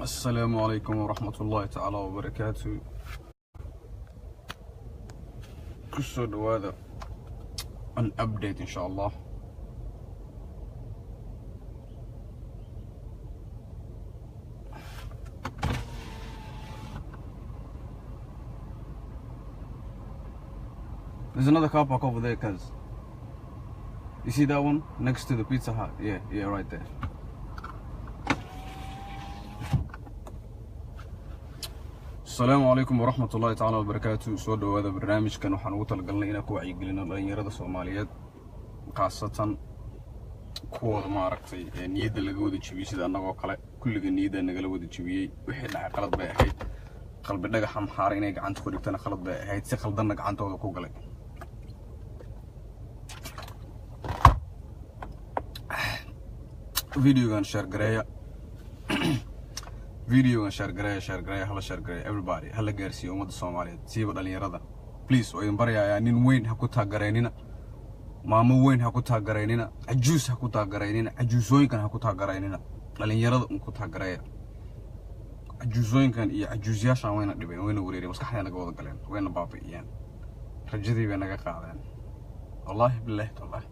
Assalaamu calaykum waraxmatullaahi tacaala wabarakaatu. Kusoo dhawaada an update, insha Allah. There's another car park over there, cuz. You see that one? Next to the Pizza Hut. Yeah, right there. Asalaamu calaykum waraxmat ullahi tacaala wabarakaatu. Soo dhowaada. Barnaamijkan waxaan ugu talagalnay inaan ku wacyigelino dhalinyarada Soomaaliyeed, khaasatan kuwooda maaragtay ee niyadda laga wada jebiyey, sida annagoo kale. Kulliga niyadda nagala wada jebiyey. Wixii dhacay qalad bay ahayd. Qalbi Dhagaxa Maxaara inay gacanta ku dhigtana khalad bay ahayd, si khaldanna gacantooda ku galay. Videogan share gareeya, videogan share gareeya, share gareeya, hala share gareeya. Everybody hala gaarsiiyo ummadda Soomaaliyeed, siiba dhalinyarada. Please, waa idin baryayaa. Nin weyn ha ku taagereynina, maamo weyn ha ku taagereynina, cajuus ha ku taagereynina, cajuusooyinkan ha ku taagereynina. Dhalinyarada un ku taagereeya. Cajuusooyinkan iyo cajuusyaashan wayna dhibeen, wayna wareereen, maskaxday naga wada galeen, wayna baabi'iyeen, rajadii bay naga qaadeen. Wallaahi, bilaahi, tallaahi,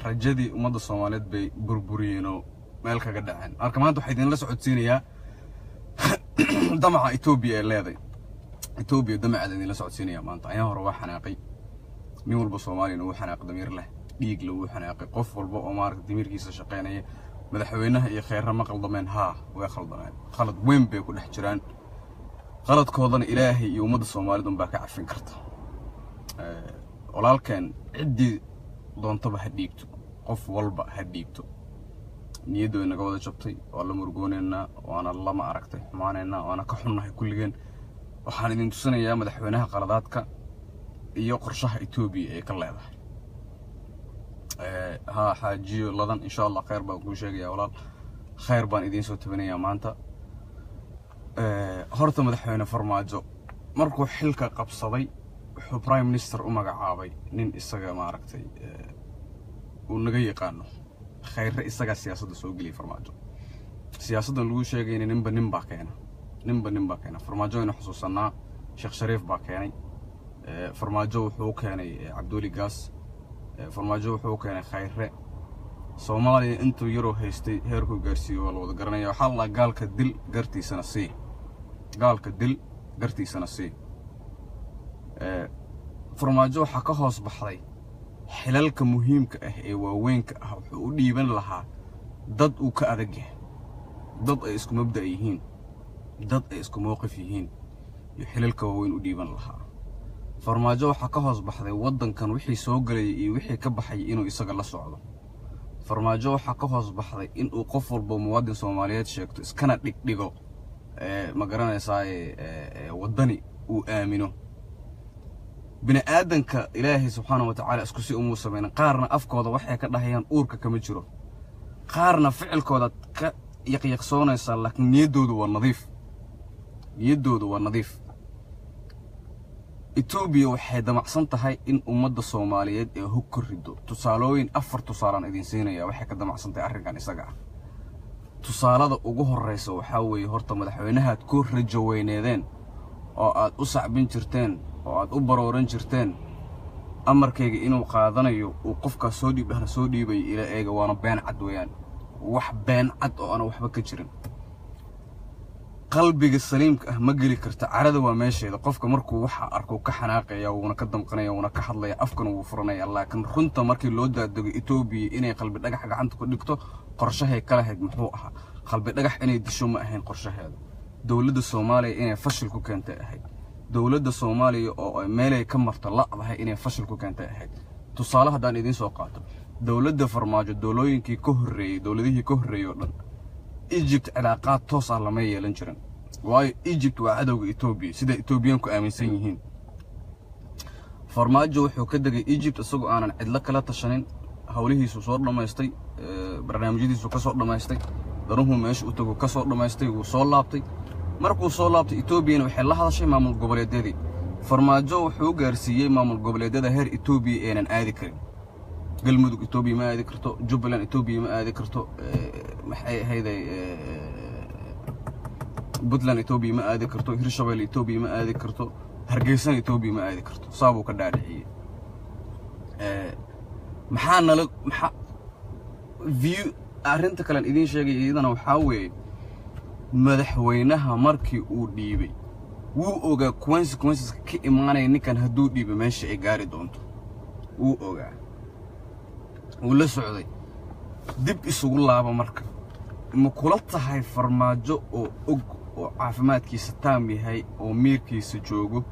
rajadii ummadda Soomaaliyeed bay burburiyeenoo meel kaga dhaceen. Marka maanta waxaa idinla socodsiinayaa damaca Etoobiya ee leeday. Etoobiya damaceeda idinla socodsiinaya maanta. Ayaan hore waa xanaaqay. Nin walba Soomaaliyana wuu xanaaqay, damiir leh, dhiig le wuu xanaaqay, qof walba oo maaragta damiirkiisa shaqaynaya. Madaxweynaha iyo Kheyre ma qaldameen? Haa, way khaldameen. Khalad weyn bay ku dhex jiraan. Qaladkoodana Ilaahay iyo ummadda Soomaalida unbaa ka cafin karta. Walaalkeen, ciddii doontaba ha dhiibto, qof walba ha dhiibto. Niyadda way naga wada jabtay. Waa la murugoonaynaa, waana lama aragtay xumaanaynaa, waana ka xunnahay kulligeen. Waxaan idin tusinayaa madaxweynaha qaladaadka iyo qorshaha Etoobiya ay ka leedahay. Haa, Xaajiyo Ladan, insha Allah khayr baan kuu sheegayaa. Walaal, khayr baan idiin soo tabinayaa maanta. Horta madaxweyne Farmaajo markuu xilka qabsaday wuxuu prime minister u magacaabay nin isaga maaragtay uu naga yaqaano, Khayre. Isagaa siyaasadda soo geliyay Farmaajo. Siyaasaddan lagu sheegayna ninba nin baa keena, ninba nin baa keena. Farmaajo waynu xusuusanaa, Sheekh Shariif baa keenay. Farmaajo wuxuu keenay Cabdiweli Gaas. Farmaajo wuxuu keenay Khayre. Soomaaliya intuu yaroo haystay heerkuu gaarsiiyo waa la wada garanaya. Waxaa la gaalka dil, gartiisana sii. Gaalka dil, gartiisana sii. Farmaajo waxaa ka hoos baxday xilalka muhiimka ah ee waaweynka ah wuxuu u dhiiban lahaa dad uu ka adag yahay, dad ay isku mabda' yihiin, dad ay isku mowqif yihiin iyo xilalka waaweyn u dhiiban lahaa. Farmaajo waxaa ka hoos baxday waddankan wixii soo gelayay iyo wixii ka baxay inuu isaga la socdo. Farmaajo waxaa ka hoos baxday inuu qof walba muwaadin Soomaaliyeed sheegto, iskana dhigdhigo, ma garanaysaa, waddani uu aamino. Bini aadanka Ilaahay subxaana wa tacaala isku si umuu samaynin. Qaarna afkooda waxay ka dhahayaan uurka kama jiro, qaarna ficilkoodaad ka yaqyaqsoonaysaa, laakiin niyaddoodu waa nadiif, niyaddoodu waa nadiif. Etoobiya waxay damacsan tahay in ummadda Soomaaliyeed ee hog ka rido. Tusaalooyin, afar tusaalaan idin siinaya waxay ka damacsan tahay arrinkan isaga ah. Tusaalada ugu horraysa waxaa weeye, horta madaxweynahaad ku rajo weyneedeen oo aad u sacbin jirteen oo aad u barooran jirteen, amarkayga inuu qaadanayo, uu qofkaas soo dhiib dhahna soo dhiibay, ila eega. Waana been cad weeyaan, wax been cad oo aan waxba ka jirin. Qalbiga saliimka ah ma geli karta. Carada waa meesheeda. Qofka markuu waxa arko ka xanaaqaya, wuuna ka damqanaya, wuuna ka hadlaya, afkana wuu furanaya. Laakiin runta markii loo daadego, Etoobiya inay Qalbi Dhagax gacanta ku dhigto qorshahay ka lahayd muxuu ahaa? Qalbi Dhagax inay disho ma ahayn qorshaheeda. Dowladda Soomaaliya inay fashil ku keentay ahayd. Dowladda Soomaaliya oo ay meelay ka marto la'dahay inay fashil ku keentay ahayd. Tusaale haddaan idiin soo qaato, dowladda Farmaajo dowlooyinkii ka horreeyey, dowladihii ka horreeyey oo dhan, Egypt cilaaqaad toos ah lama yeelan jirin, waayo Egypt waa cadowga Etoobiya, sida Etoobiyaanku aaminsan yihiin. Farmaajo wuxuu ka degay Egypt isagoo aanan cidlo kala tashanin. Howlihiisu soo dhammaystay, barnaamijyadiisu ka soo dhammaystay, danuhuu meesha u tago ka soo dhammaystay, wuu soo laabtay. Markuu soo laabtay, Etoobiyana waxay la hadashay maamul goboleedyadii. Farmaajo wuxuu gaarsiiyey maamul goboleedyada heer Etoobiya aynan aadi karin. Galmudug Etoobiya ma aadi karto, Jubbaland Etoobiya ma aadi karto, maxay ahayday, Puntland Etoobiya ma aadi karto, Hirshabelle Etoobiya ma aadi karto, Hargeysana Etoobiya ma aadi karto. Saabuu ka dhaadhiciyey. Maxaa nala maxaa view? Arrinta kalen idiin sheegay iyadana waxaa weeye, madaxweynaha markii uu dhiibay wuu ogaa consequenceska ka imaanaya ninkan hadduu dhiibo meesha ay gaari doonto. Wuu ogaa, wuu la socday. Dib isugu laaba marka, ma kula tahay Farmaajo oo og oo caafimaadkiisa taam yahay oo miirkiisa joogo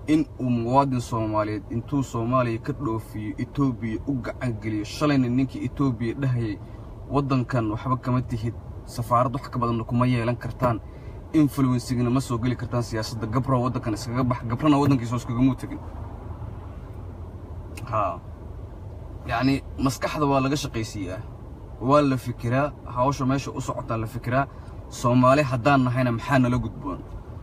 in uu muwaadin Soomaaliyeed intuu Soomaaliya ka dhoofiyo Etoobiya u gacan geliyo? Shalayna ninkii Etoobiya dhahayay waddankan waxba kama tihid, safaarad wax ka badanna kuma yeelan kartaan, influencigana ma soo geli kartaan siyaasadda, Gabro waddankan iskaga bax. Gabrana waddankiisa iskagamuu tegin. Haa, yacni maskaxda waa laga shaqaysiiyaa, waa la fikiraa, hawsha meesha u socotaa la fikiraa. Soomaali haddaan nahayna maxaa nala gudboon?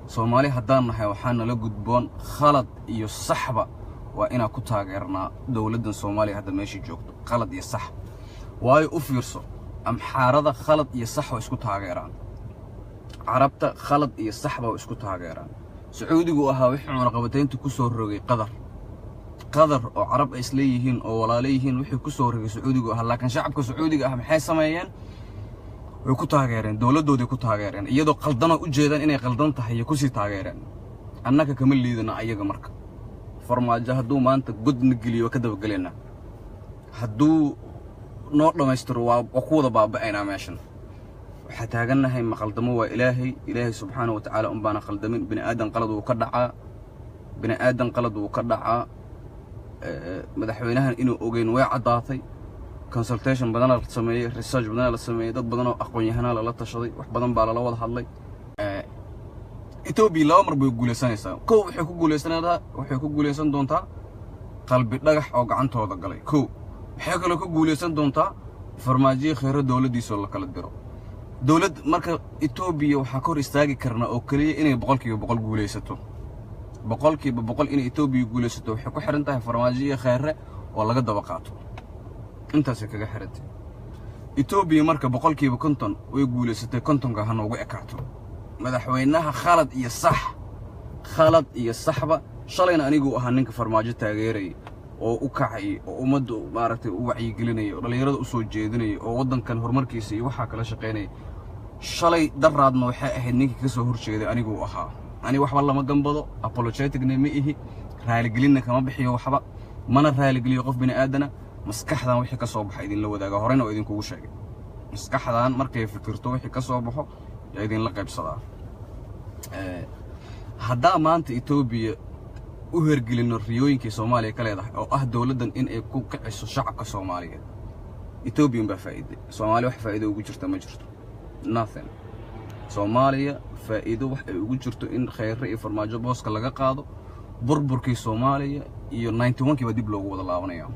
Soomaali haddaan nahay waxaa nala gudboon, khalad iyo saxba waa inaan ku taageernaa dowladdan Soomaaliya hadda meeshii joogto, khalad iyo sax. Waayo, u fiirso, Amxaarada khalad iyo sax waa isku taageeraan, Carabta khalad iyo saxba waa isku taageeraan. Sacuudigu ahaa wixii cunaqabataynta ku soo rogay Qadar. Qadar oo Carab ay isleeyihiin oo walaalo yihiin wixii ku soo rogay Sacuudigu ahaa, laakiin shacabka Sacuudiga ah maxay sameeyeen? Way ku taageereen dowladdoodii, ku taageereen iyadoo qaldanoo u jeedaan inay qaldan tahay iyo kusii taageereen. Annaga kama liidano ayaga. Marka Farmaajo hadduu maanta godna geliyo waa ka dabagelaynaa, hadduu noo dhammaystiro waa ku wada baaba'aynaa. Meeshan waxaa taagannahay ma qaldamo waa Ilaahay. Ilaahay subxaana wa tacaala un baana qaldamin. Bini aadan qalad wuu ka dhacaa, bini aadan qalad wuu ka dhacaa. Madaxweynahan inuu ogeyn way caddaatay. Consultation badanaa la sameeyey, research badanaa la sameeyey, dad badan oo aqoon-yahanaa lala tashaday, wax badan baa lala wada hadlay. Etoobiya laba mar bay guulaysanaysaa. Kow, waxay ku guulaysanaysaa, waxay ku guulaysan doontaa Qalbi Dhagax oo gacantooda galay. Kow, waxay kaloo ku guulaysan doontaa Farmaajiyo Kheyro dowladdiisoo la kala diro dowlad. Marka Etoobiya waxaa ka hor istaagi karnaa oo keliya inay 100% guulaysato. 100% inay Etoobiya guulaysato waxay ku xihan tahay Farmaajo iyo Kheyre oo laga daba qaato. Intaasay kaga xihantay Etoobiya. Marka 50% way guulaysatay, 50-ka ha noogu ekaato. Madaxweynaha khalad iyo sax, khalad iyo saxba, shalayna aniguu ahaa ninka Farmaajo taageerayay oo u kacayay oo ummadda maaragtay u wacyigelinayay oo dhallinyarada u soo jeedinayay oo waddankan horumarkiisa iyo waxaa kala shaqaynaya. Shalay daraadna waxay ahayd ninkii ka soo horjeeday aniguu ahaa. Ani waxba lama gambado, apologeticna ma ihi, raaligelinna kama bixiyo, waxba mana raaligeliyo qof bini aadana. Maskaxdan wixii ka soo baxa idinla wadaaga, horena oo idinkugu sheegay. Maskaxdan markay fikirto wixii ka soo baxo yaa idinla qaybsadaa. Haddaa maanta Etoobiya u hergelino riyooyinkii Soomaaliya ka leedahay oo ah dowladdan in ay ku kiciso shacabka Soomaaliyeed, Etoobiyan baa faa'iiday. Soomaaliya wax faa'iido ugu jirta ma jirto, nothing. Soomaaliya faa'iido wax ay ugu jirto in Khayre iyo Farmaajo booska laga qaado, burburkii Soomaaliya iyo 91-kii baa dib loogu wada laabanaya.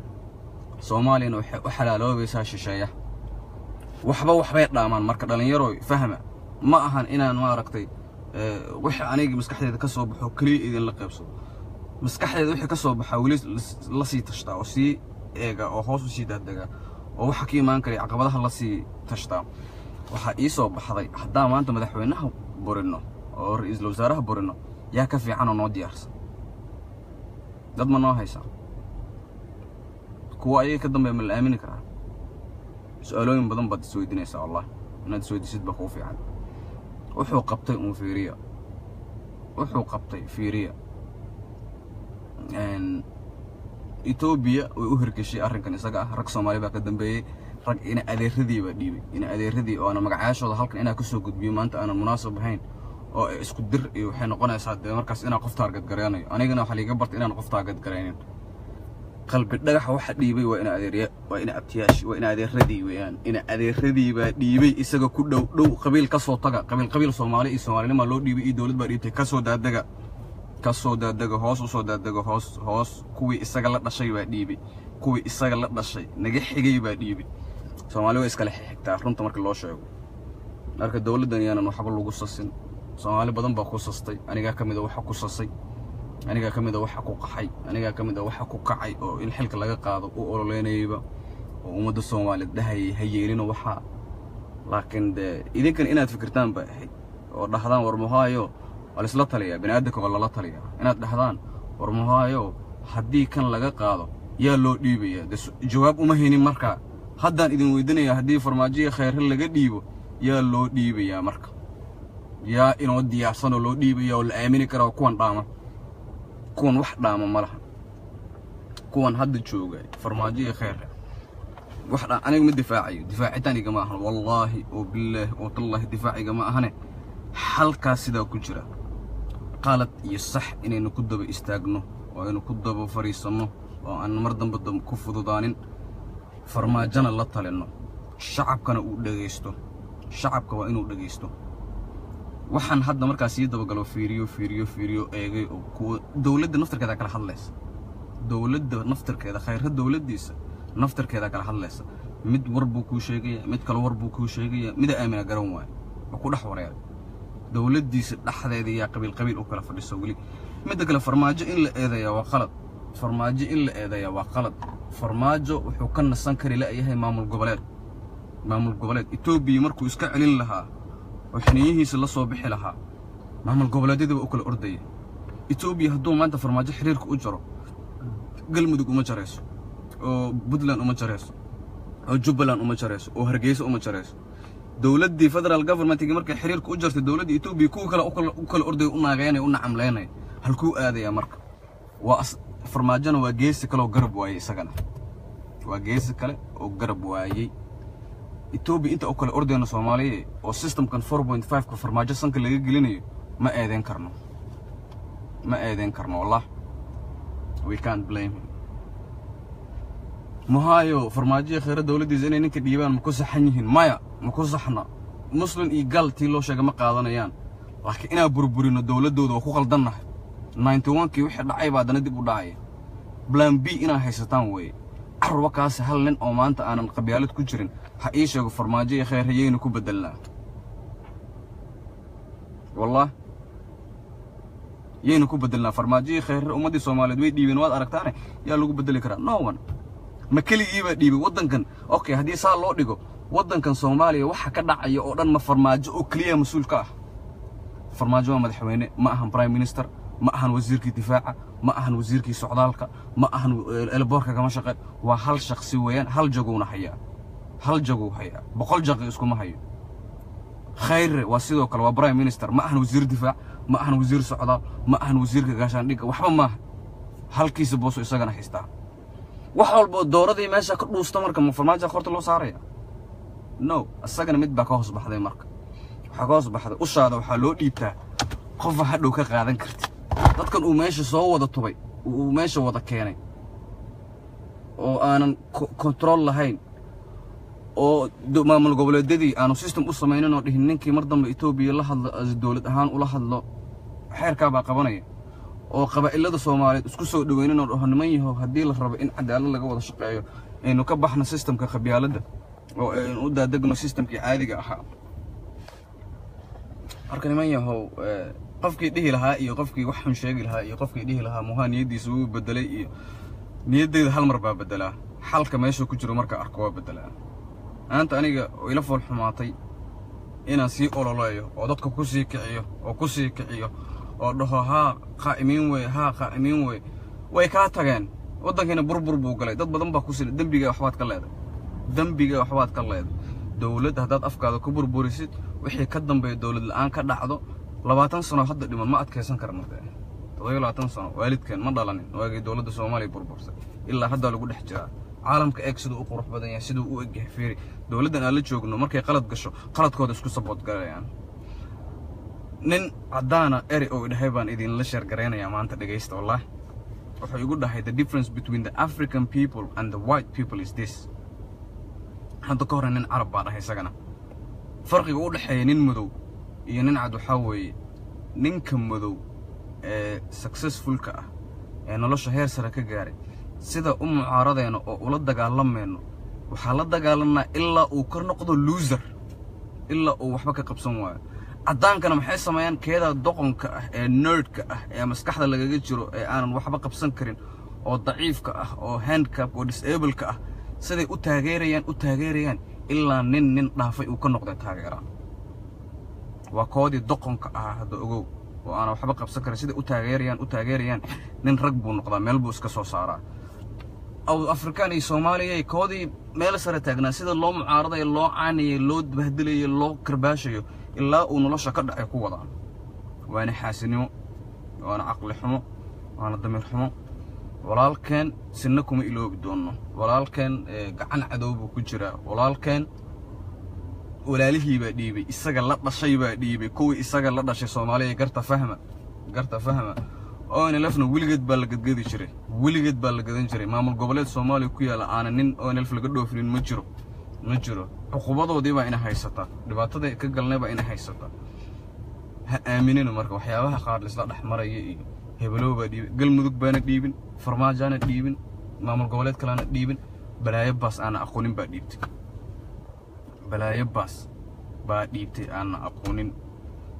Soomaaliyana waxay u xalaaloobaysaa shisheeya. Waxba waxbay dhaamaan. Marka dhallinyaroy, fahma, ma ahan inaan maaragtay wixii aniga maskaxdeeda ka soo baxo keliya idinla qaybsado. Maskaxdeeda wixii ka soo baxaa weli la sii tashtaa oo sii eega oo hoos u sii daadega oo waxa ka imaan karaya caqabadaha la sii tashtaa. Waxaa ii soo baxday, haddaan maanta madaxweynaha burino oo ra-iisul wasaaraha burino, yaa ka fiican oo noo diyaarsan? Dad ma noo haysaa? Kuwa ayaga ka dambeeya ma la aamini karaa? Su-aalooyin badan baad isweydiinaysaa. Wallahi inaad isweydiisid baa kuu fiican. Wuxuu qabtay uun fiiriya, wuxuu qabtay fiiriya. Etoobiya way u hirgeshay arrinkan isaga ah. Rag Soomaali baa ka dambeeyey, rag ina adeeradii baa dhiibay, ina adeeradii oo aana magacayaashooda halkan inaa kasoo gudbiyo maanta aanan munaasab ahayn oo isku dir iyo waxay noqonaysaa dee markaas inaan qof target gareynayo. Anigana waxaa liiga bartay inaan qof target gareynin. Qalbi Dhagaxa waxa dhiibay waa ina adeerya, waa ina abtiyaash, waa ina adeeradii weeyaan. Ina adeeradii baa dhiibay isaga ku dhow dhow. Qabiil ka soo taga, qabiil qabiil, Soomaali iyo Soomaalinima loo dhiibay iyo dowlad baa dhiibtay. Kasoo daadega, kasoo daadega, hoos usoo daadega, hoos hoos. Kuwii isaga la dhashay baa dhiibay, kuwii isaga la dhashay naga xigay baa dhiibay. Soomaali way iskala xigtaa runta marka loo sheego. Marka dowladdan yaanan waxba lagu sasin. Soomaali badan baa ku sastay, anigaa ka mid a waxa ku sasay, anigaa ka mid a waxa ku qaxay, anigaa ka mid a waxa ku kacay oo in xilka laga qaado u ololeynayayba oo ummadda Soomaaliyeed dhahayay ha yeelino waxaa. Laakiin dee idinkan inaad fikirtaan bay ahayd. Oo dhahdaan, "War muhaayo, waa laisla taliyaa, bini aadamka waa lala taliyaa," inaad dhahdaan, "War muhaayo, haddii kan laga qaado yaa loo dhiibaya?" De jawaab uma haynin. Markaa haddaan idin weydinayaa, haddii Farmaajoya Khayre laga dhiibo, yaa loo dhiibayaa? Marka yaa inoo diyaarsanoo loo dhiibaya oo la aamini karaa? Kuwan dhaama, kuwan wax dhaama ma laha. Kuwan hadda jooga, Farmaajo iyo Khayre, wax dha aniga ma difaacayo, difaacitaan igama ahan, wallaahi oo bilaahi oo tallaahi, difaac igama ahane. Xalkaas sidaa ku jira, qalad iyo sax inaynu ku daba istaagno oo aynu ku daba fadhiisanno oo aan mar dambe ku fududaanin, Farmaajona la talinno, shacabkana uu dhegaysto. Shacabka waa inuu dhegaysto. Waxaan hadda markaa sii dabagalo, fiiriyo, fiiriyo, fiiriyo, eegay oo kuwa dowladda naftarkeeda kala hadlaysa, dowladda naftarkeeda, Khayra dowladdiisa naftarkeeda kala hadlaysa. Mid war buu kuu sheegaya, mid kale war buu kuu sheegaya, mida aamina garan waayo, waa ku dhex wareeray. Dowladdiisa dhexdeeda yaa qabiil qabiil u kala fadhiso weli. Midda kale, Farmaajo in la eedeeyaa waa qalad. Farmaajo in la eedeeyaa waa qalad. Farmaajo wuxuu ka nasan kari la'yahay maamul goboleed. Maamul goboleed Etoobiya markuu iska celin lahaa oo xiniyihiisa la soo bixi lahaa, maamul goboleedyadiiba u kala ordaya. Etoobiya hadduu maanta Farmaajo xiriirka u jaro, Galmudug uma jarayso, oo Puntland uma jarayso, oo Jubbaland uma jarayso, oo Hargeysa uma jarayso. Dowladdii federal governmentgii markay xiriirka u jartay dowladda Etoobiya, kuwa kale u kala ordaya, u naageynaya, u nacamleynaya. Halkuu aadayaa marka? Waa Farmaajona waa geesi kale oo garab waayey. Isagana waa geesi kale oo garab waayey. Etoobiya inta u kala ordayno Soomaaliya oo systemkan 4.5-ka Farmaajo sanka laga gelinayo, ma eedeyn karno, ma eedeyn karno. Wallah, we can't blame him. Muhaayo, Farmaajoya Khayra dowladdiisa inay ninka dhiibaan ma ku saxan yihiin? Maya, ma ku saxna. Muslim iyo gaal tii loo sheega ma qaadanayaan, laakiin inaan burburino dowladdooda waa ku qaldannahay. 91-kii wixii dhacay baa haddana dib u dhacaya. Plan B inaad haysataan weeye. Carwa kaasi hal nin oo maanta aanan qabyaalad ku jirin ha ii sheego, Farmaajo iyo Khayr hayaynu ku beddelnaa? Wallah, yaynu ku beddelnaa Farmaajo iyo Khayr? Ummaddii Soomaaliyeed way dhiibeen, waad aragtaane. Yaa lagu beddeli karaa? No one. Ma keligii baa dhiibay waddankan? Okay, haddii saa loo dhigo, waddankan Soomaaliya waxa ka dhacaya oo dhan ma Farmaajo oo keliya mas-uul ka ah? Farmaajo waa madaxweyne, ma ahan prime minister, ma ahan wasiirkii difaaca, ma ahan wasiirkii socdaalka, ma ahan airportka kama shaqe. Waa hal shakhsi weeyaan. Hal jagowna hayaa, hal jagow hayaa, 100 jaqi iskuma hayo. Khayre waa sidoo kale, waa prime minister, ma ahan wasiir difaac, ma ahan wasiir socdaal, ma ahan wasiirka gaashaandhigga, waxba maaha. Halkiisa booso isagana haystaa. Wax walba oo dooradii meesha ka dhuusta, marka ma Farmaajo qorta loo saaraya? No, isagana mid baa ka hoos baxday. Marka waxaa ka hoos baxday, ushaada waxaa loo dhiibtaa qofa hadhow ka qaadan karti. Dadkan uu meesha soo wada tubay, uu meesha wada keenay, oo aanan control lahayn, oo maamul goboleedyadii aanu system u samaynin, oo dhihin ninkii mar dambe Etoobiya la hadlo as dowlad ahaan ula hadlo xeerkaa baa qabanaya, oo qabaa'ilada Soomaaliyeed isku soo dhaweynin, oo dhaho, "Niman yahow, haddii la rabo in cadaalad laga wada shaqeeyo, aynu ka baxno systemka qabyaaladda oo aynu u daadegno systemkii caadiga ahaa." Marka niman yahow, qofkii dhihi lahaa iyo qofkii wax xun sheegi lahaa iyo qofkii dhihi lahaa muhaa niyaddiisa wuu bedelay, iyo niyaddeyda hal mar baa bedelaa. Xalka meesha ku jiro marka arko waa bedelaa. Maanta aniga oo ila fool xumaatay inaan sii ololeeyo oo dadka ku sii kiciyo oo ku sii kiciyo oo dhaho, "Haa, qaa'imiin wey, haa, qaa'imiin wey," way kaa tageen. Waddankiina burbur buu galay, dad badan baa ku sii. Dembiga waxbaad ka leeday, dembiga waxbaad ka leeday. Dowladda haddaad afkaada ku burburisid, wixii ka dambeeya dowlad la'aan ka dhacdo. 20 sano hadda dhiman ma adkaysan karno. Dee 27 sano waalidkeen ma dhalanin waagii dowladda Soomaaliya burbursay, ilaa haddaa lagu dhex jiraa. Caalamka eeg siduu u qurux badan yahay, siduu u egyahay. Fiiri dowladdan aan la joogno, markay qalad gasho qaladkooda isku support galayaan. Nin caddaana eri oo dhahay baan idinla share garaynayaa maanta, dhegaysta. Wallah, wuxuu igu dhahay, "The difference between the African people and the white people is this." Hadda ka hore nin Carab baa dhahay isagana, farqiga u dhexeeya nin madow iyo nin cad waxaa weeye, ninka madow ee successfulka ah ee nolosha heer sare ka gaaray, sida u mucaaradeyno oo ula dagaalamayno, waxaa la dagaalanaa ilaa uu ka noqdo loser, ilaa uu waxba ka qabsan waayo. Caddaankana maxay sameeyaan? Keedaa doqonka ah ee nerdka ah ee maskaxda lagaga jiro ee aanan waxba qabsan karin oo daciifka ah oo handicap oo disableka ah, siday u taageerayaan, u taageerayaan, ilaa nin nin dhaafay uu ka noqday taageeraan. Waa koodii doqonka ahaa hadda, ogow, oo aanan waxba qabsan karin. Sida u taageerayaan, u taageerayaan, nin rag buu noqdaa, meel buu iska soo saaraa. Afrikaan iyo Soomaaliya, koodii meel sare taagnaa, sida loo mucaaradayo, loo caanayo, loo bahdilayo, loo karbaashayo, ilaa uu nolosha ka dhacay ku wadaan. Waana xaasinimo, waana caqli xumo, waana damiir xumo. Walaalkeen sinna kuma iloobi doonno. Walaalkeen gacan cadow buu ku jiraa. Walaalkeen walaalihii baa dhiibay, isaga la dhashay baa dhiibay, kuwii isaga la dhashay. Soomaaliya, garta fahma, garta fahma. ONLF-na weligeed baa la gadgadi jiray, weligeed baa la gadan jiray. Maamul goboleed Soomaaliya ku yaalla aana nin ONLF laga dhoofinin ma jiro, ma jiro. Cuqubadoodii baa ina haysata, dhibaatada ka galnay baa ina haysata. Ha aaminina marka waxyaabaha qaar laisla dhex maraya iyo hebelow baa dhiibin. Galmudug baana dhiibin, Farmaajaana dhiibin, maamul goboleed kalena dhiibin. Balaayo baas aana aqoonin baa dhiibtay, balaayo baas baa dhiibtay aana aqoonin.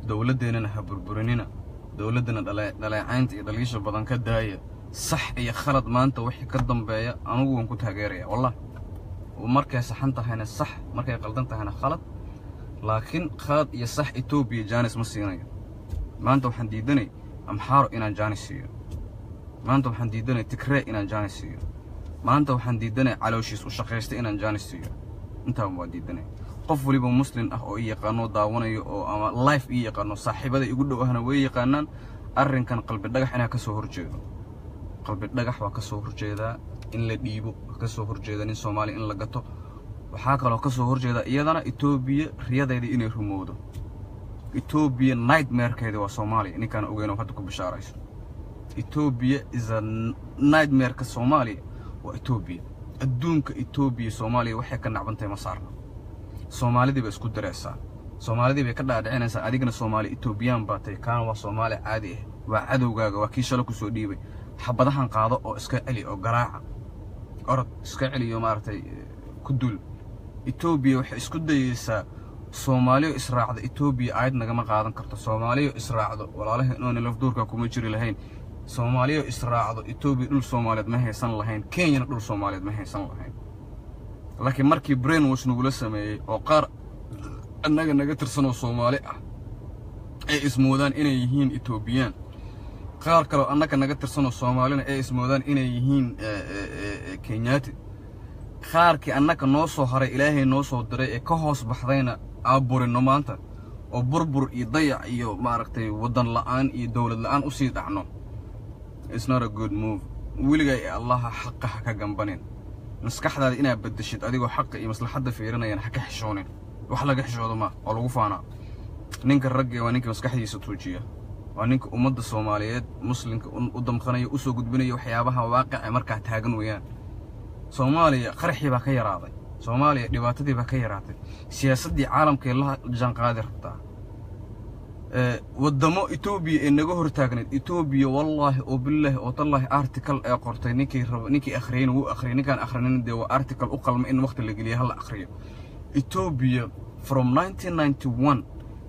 Dowladdeennana ha burburinina, dowladdana dhaleecaynta iyo dhaliisha badan ka daaya. Sax iyo khalad, maanta wixii ka dambeeya anugu waan ku taageeraya, wallah. Markay saxan tahayna sax, markay qaldan tahayna khalad, laakiin khalad iyo sax Etoobiya jaanis ma siinayo. Maanta waxaan diidanay Amxaaro inaan jaanis siiyo. Maanta waxaan diidanay Tigree inaan jaanis siiyo. Maanta waxaan diidanay calooshiis u shaqaystay inaan jaanis siiyo. Intaaba waa diidanay. Qof waliba Muslim ah oo i yaqaano, daawanayo oo ama live ii yaqaano, saaxiibada igu dhow ahna way yaqaanaan arrinkan. Qalbi Dhagax inaa ka soo horjeedo, Qalbi Dhagax waa ka soo horjeedaa in la dhiibo, waa ka soo horjeeda nin Soomaali in la gato. Waxaa kaloo ka soo horjeeda iyadana Etoobiya riyadeeda inay rumowdo. Etoobiya nightmarekeeda waa Soomaaliya. Ninkaan ogeyn oo hadda ku bishaarayso, Etoobiya is a nightmareka Soomaaliya waa Etoobiya. Adduunka Etoobiya Soomaaliya waxay ka nacbantahay ma saarna. Soomaalidii bay isku dareysaa, Soomaalidii bay ka dhaadhicinaysaa: adigana Soomaali Etoobiyaan baa tahay, kaana waa Soomaali caadi ah, waa cadowgaaga, waa kii shala kusoo dhiibay. Xabadahan qaado oo iska celi oo garaaca, orod iska celiyo, maaragtay, ku dul. Etoobiya waxay isku dayeysaa Soomaaliyo israacda Etoobiya aayad nagama qaadan karto. Soomaaliyo israacdo, walaalaha inoona lafduurka kuma jiri lahayn. Soomaaliyo israacdo, Etoobiya dhul Soomaaliyeed ma haysan lahayn, Kenyana dhul Soomaaliyeed ma haysan lahayn. Laakiin markii brainwash nagula sameeyey oo qaar annaga naga tirsanoo Soomaali ah ay ismoodaan inay yihiin Etoobiyaan, qaar kaleo annaga naga tirsanoo Soomaalina ay ismoodaan inay yihiin Kenyaati, qaarkii annaka noo soo haray Ilaahay noo soo diray ee ka hoos baxdayna aaburinno maanta oo burbur iyo dayac iyo, maaragtay, waddan la'aan iyo dowlad la'aan usii dhacno, it's not a good move. Weligay Allaha xaqa ha ka gambanin. Maskaxdaada inaad beddeshid adigoo xaqa iyo maslaxadda fiirinayana ha ka xishoonin. Wax laga xishoodo ma oo lagu faanaa. Ninka ragga waa ninka maskaxdiisa tuujiya, waa ninka ummadda Soomaaliyeed, Muslimka u damqanaya, usoo gudbinaya waxyaabaha waaqica markaa taagan weeyaan. Soomaaliya qaraxii baa ka yaraaday, Soomaaliya dhibaatadii baa ka yaraatay, siyaasaddii caalamkay la jaanqaadi rabtaa. Waddamo Etoobiya ee naga hortaagnayd, Etoobiya, wallaahi oo billaahi oo tallaahi, article ee qortay ninkii raba, ninkii akhriyeyna wuu akhriyay, ninkaan akhrinin dee waa article u qalma in waqti la geliya, hala akhriyo. Etoobiya from 1991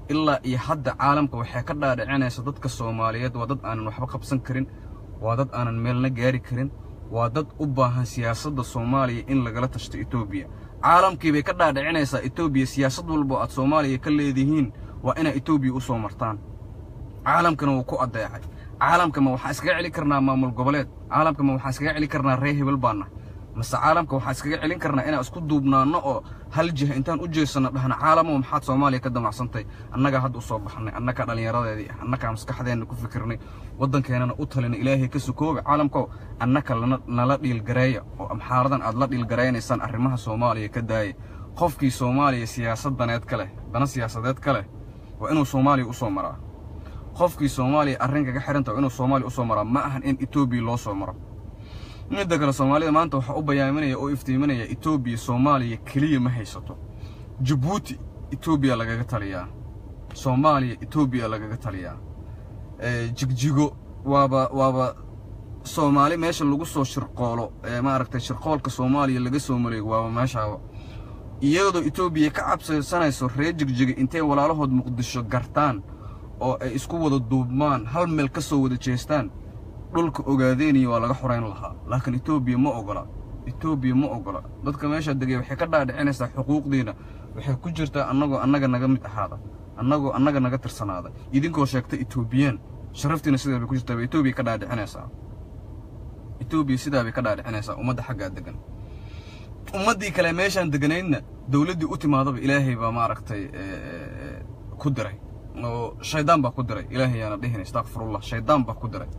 ilaa iyo hadda caalamka waxay ka dhaadhicinaysa dadka Soomaaliyeed waa dad aanan waxba qabsan karin, waa dad aanan meelna gaari karin, waa dad u baahan siyaasadda Soomaaliya in lagala tashto Etoobiya. Caalamkii bay ka dhaadhicinaysaa Etoobiya siyaasad walbo aad Soomaaliya ka leedihiin waa inaa Etoobiya u soo martaan. Caalamkana wuu ku addeecay. Caalamka ma waxaan iskaga celi karnaa maamul goboleed? Caalamka ma waxaan iskaga celi karnaa ree hebel baana? Mase caalamka waxaan iskaga celin karnaa inaan isku duubnaanno oo hal jiha intaan u jeesanno dhahna: "Caalamo, maxaad Soomaaliya ka damacsantay? Annagaa hadda u soo baxnay, annagaa dhallinyaradeedii ah, annagaa maskaxdeenna ku fikirnay, waddankeenana u talinay Ilaahay ka sukooba. Caalamko, annaka nala dhiilgareeya oo Amxaaradan aad la dhiilgaraynaysaan arrimaha Soomaaliya ka daaya." Qofkii Soomaaliya siyaasadaneed ka leh, dana siyaasadeed ka leh, waa inuu Soomaaliya u soo maraa. Qofkii Soomaaliya arrin kaga xidhanta waa inuu Soomaaliya u soo maraa, ma ahan in Etoobiya loo soo maro. Midda kale, Soomaalida maanta waxaa u bayaaminaya oo iftiiminaya Etoobiya Soomaaliya keliya ma haysato. Jabuuti Etoobiya lagaga taliyaa, Soomaaliya Etoobiya lagaga taliyaa, Jigjigo waaba Soomaali meesha lagu soo shirqoolo ee, maaragtay, shirqoolka Soomaaliya laga soo maleego waaba meeshaaba. Iyadoo Etoobiya ka cabsanayso reer Jigjiga intay walaalahood Muqdisho gartaan oo ay isku wada duubmaan, hal meel ka soo wada jeestaan, dhulka Ogaadeeniya waa laga xorayn lahaa. Laakiin Etoobiya ma ogola, Etoobiya ma ogola. Dadka meesha degay waxay ka dhaadhicinaysaa xuquuqdiina waxay ku jirtaa annagoo annaga naga mid ahaada. Annagoo annaga naga tirsanaada, idinkoo sheegta Etoobiyaan, sharaftiina sidaa bay ku jirtaa bay Etoobiya ka dhaadhicinaysaa. Etoobiya sidaa bay ka dhaadhicinaysaa ummadda xaggaa degan. Ummaddii kale meeshaan deganaydna dowladdii u timaadaba Ilaahay baa maaragtay ku diray oo shaydaan baa ku diray. Ilaahay yaana dhihin, astaqfirullah, shaydaan baa ku diray.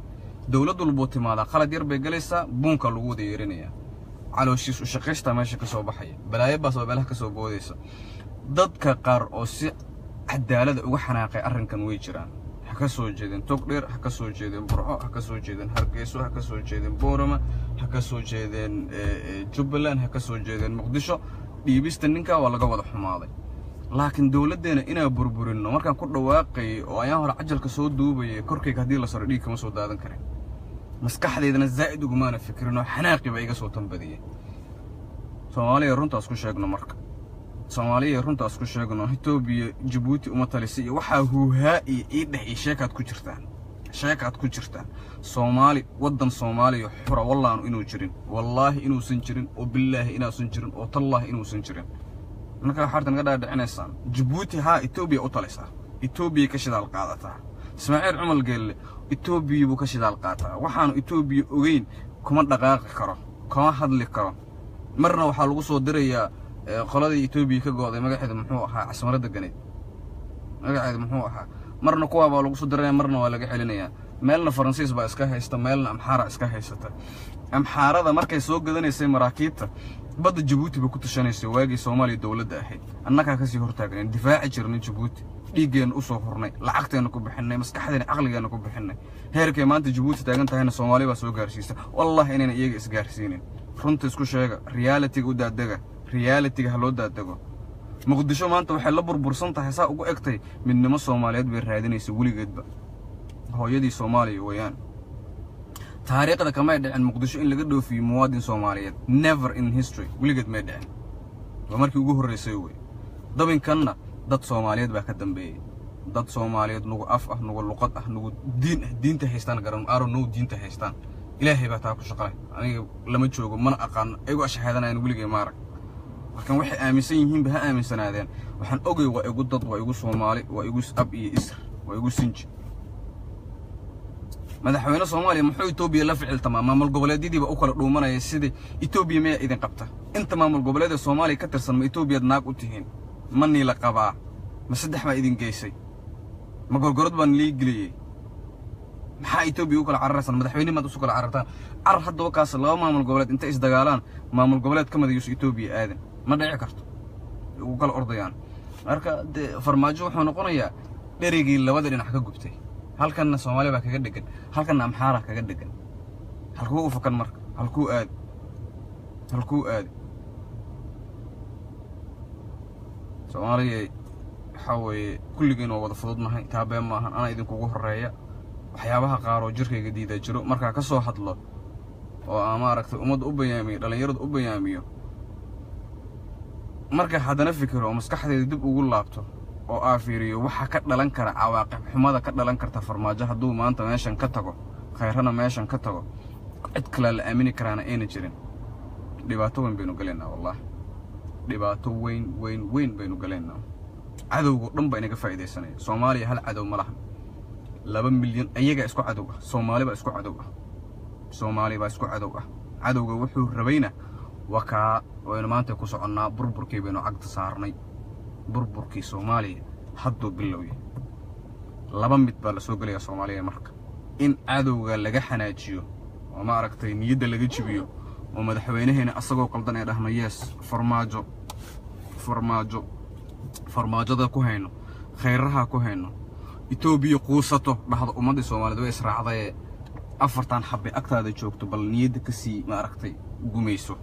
Dowlad walboo timaadaa qalad yar bay galaysaa, buunkaa lagu wada yeerinayaa, calooshiis u shaqaystaa meesha ka soo baxaya, balaayo baas oo meelaha ka soo boodaysa. Dadka qaar oo si cadaalada uga xanaaqay arrinkan way jiraan. Ha ka soo jeedeen Togdheer, ha ka soo jeedeen Burco, ha ka soo jeedeen Hargeyso, ha ka soo jeedeen Boorama, ha ka soo jeedeen Jubbaland, ha ka soo jeedeen Muqdisho. Dhiibista ninkaa waa laga wada xumaaday, laakiin dowladdeena inaa burburinno markaan ku dhawaaqayay oo ayaan hore cajalka soo duubayay, korkayga haddii la saro dhiig kama soo daadan karin. Maskaxdeydana zaa'id ugumaana fikirinoo xanaaqi baa iga soo tanbadiyey. Soomaaliya runtaas ku sheegno marka, Soomaaliya runtaas ku sheegno. Etoobiya Jabuuti uma talisay iyo waxaa huuhaa iyo ii dheh iyo sheekaad ku jirtaan, sheekaad ku jirtaan. Soomaali waddan Soomaaliya xura wallaanu inuu jirin, wallaahi inuusan jirin, oo billaahi inuusan jirin, oo tallaahi inuusan jirin. Marka waxaad naga dhaadhicinaysaan Jabuuti haa Etoobiya u talisaa, Etoobiya ka shidaal qaadataa. Ismaaciil Cumar Geelle Etoobiya buu ka shidaal qaataa. Waxaanu Etoobiya ogeyn kuma dhaqaaqi karo, kama hadli karo. Marna waxaa lagu soo dirayaa qoladii Etoobiya ka go'day, magaceedu muxuu ahaa, Casmaro deganeed, magaceedu muxuu ahaa. Marna kuwaa baa lagu soo diraya, marna waa laga celinayaa. Meelna Faransiis baa iska haysta, meelna Amxaara iska haysata. Amxaarada markay soo gadanaysay maraakiibta badda Jabuuti bay ku tashanaysay waagii Soomaaliya dowladda ahayd. Annagaa kasii hortaagnayn, difaaci jirnay Jabuuti, dhiiggeenna u soo hurnay, lacagteenna ku bixinnay, maskaxdeena caqligeenna ku bixinnay. Heerkay maanta Jabuuti taagan tahayna Soomaali baa soo gaarsiisa. Wallahi inayna iyaga isgaarsiinin. Runta isku sheega, reality-ga u daadega, reality-ga ha loo daadego. Muqdisho maanta waxay la burbursan tahay, saa ugu egtay, midnimo Soomaaliyeed bay raadinaysa weligeedba. Hooyadii Soomaaliya weeyaan. Taariikhda kamay dhicin Muqdisho in laga dhoofiyo muwaadin Soomaaliyeed, never in history, weligeed may dhicin. Waa markii ugu horreysay wey. Dabinkanna dad Soomaaliyeed baa ka dambeeyey, dad Soomaaliyeed, nugu af ah, nugu luqad ah, nugu diin ah. Diinta haystaan garan aro no, diinta haystaan Ilaahay baa taa ku shaqaleh. Aniga lama joogo, mana aqaano ayagu ashahaadanayaan, weligay maarag. Laakiin waxay aaminsan yihiinba ha aaminsanaadeen. Waxaan ogay waa igu dad, waa igu Soomaali, waa igu ab iyo isr, waa igu sinji. Madaxweyne Soomaaliya muxuu Etoobiya la ficiltamaa? Maamul goboleedyadiiba u kala dhuumanaya sidii Etoobiya miyaa idin qabta? Inta maamul goboleed ee Soomaaliya ka tirsan ma Etoobiyaad naag u tihiin? Ma niila qabaa? Ma saddex baa idin geysay? Ma gorgorod baan lii geliyey? Maxaa Etoobiya u kala cararaysaan? Madaxweyne maad usu kala carartaan? Carar haddaba kaas laba maamul goboleed intay isdagaalaan, maamul goboleed ka mid yuusu Etoobiya aadan, ma dhici karto, ugu kala ordayaan. Marka dee Farmaajo wuxuu noqonayaa dherigii labada dhinac ka gubtay. Halkanna Soomaaliya baa kaga dhegan, halkanna Amxaara kaga dhegan. Halkuu u fakan marka? Halkuu aadi? Halkuu aadi? Soomaaliya waxaa weeye kulligeen waa wada fududnahay, taa been maahan. Anaa idinkugu horreeya. Waxyaabaha qaar oo jirkayga diidaa jiro markaa ka soo hadlo oo aan maaragtay ummadda u bayaamiyo, dhallinyarada u bayaamiyo. Marka haddana fikiro oo maskaxdayda dib ugu laabto oo aa fiiriyo waxa ka dhalan kara, cawaaqib xumada ka dhalan karta Farmaajo hadduu maanta meeshan ka tago, Khayrana meeshan ka tago, cid kalea la aamini karaana ayna jirin, dhibaato weyn baynu galaynaa. Wallahi dhibaato weyn weyn weyn baynu galaynaa. Cadowgo dhan baa inaga faa'iidaysanaya. Soomaaliya hal cadow ma laha, 2 milyan ayagaa isku cadow ah. Soomaali baa isku cadow ah, Soomaali baa isku cadow ah. Cadowga wuxuu rabayna waa kaa waynu maanta ku soconnaa. Burburkii baynu cagta saarnay, burburkii Soomaaliya hadduu bilowya. Laba mid baa la soo gelayaa Soomaaliya marka: in cadowga laga xanaajiyo oo ma aragtay niyadda laga jibiyo oo madaxweynaheena asagoo qaldan ee dhahno yes Farmaajo, Farmaajo, Farmaajada ku hayno, khayraha ku hayno, Etoobiya quusato, dhahdo ummaddii Soomaaliyeed way israacdaye, afartan xabbay agtaada joogto bal niyadda ka sii ma aragtay gumayso.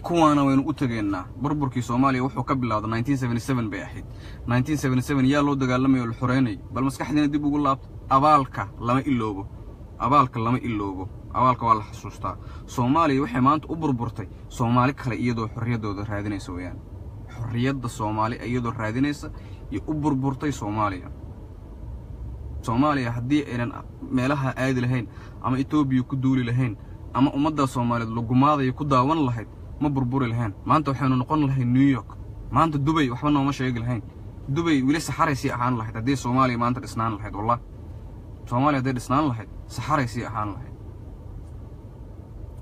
Kuwaana waynu u tegaynaa. Burburkii Soomaaliya wuxuu ka bilowday 1977 bay ahayd. 1977 yaa loo dagaalamayo oo la xoreynayay? Bal maskaxdiina dib ugu laabto. Abaalka lama iloobo, abaalka lama iloobo, abaalka waa la xasuustaa. Soomaaliya waxay maanta u burburtay Soomaali kale iyadoo xorriyaddooda raadinaysa weeyaan. Xorriyadda Soomaali iyadoo raadinaysa iyo u burburtay Soomaaliya. Soomaaliya haddii aynan meelaha aadi lahayn ama Etoobiya ku duuli lahayn ama ummadda Soomaaliyeed lagumaadaya ku daawan lahayd, ma burburi lahayn. Maanta waxaynu noqon lahayn New York, maanta Dubay waxba nooma sheegi lahayn. Dubay weli saxaray sii ahaan lahayd haddii Soomaaliya maanta dhisnaan lahayd. Wallah, Soomaaliya hadday dhisnaan lahayd, saxaray sii ahaan lahayd.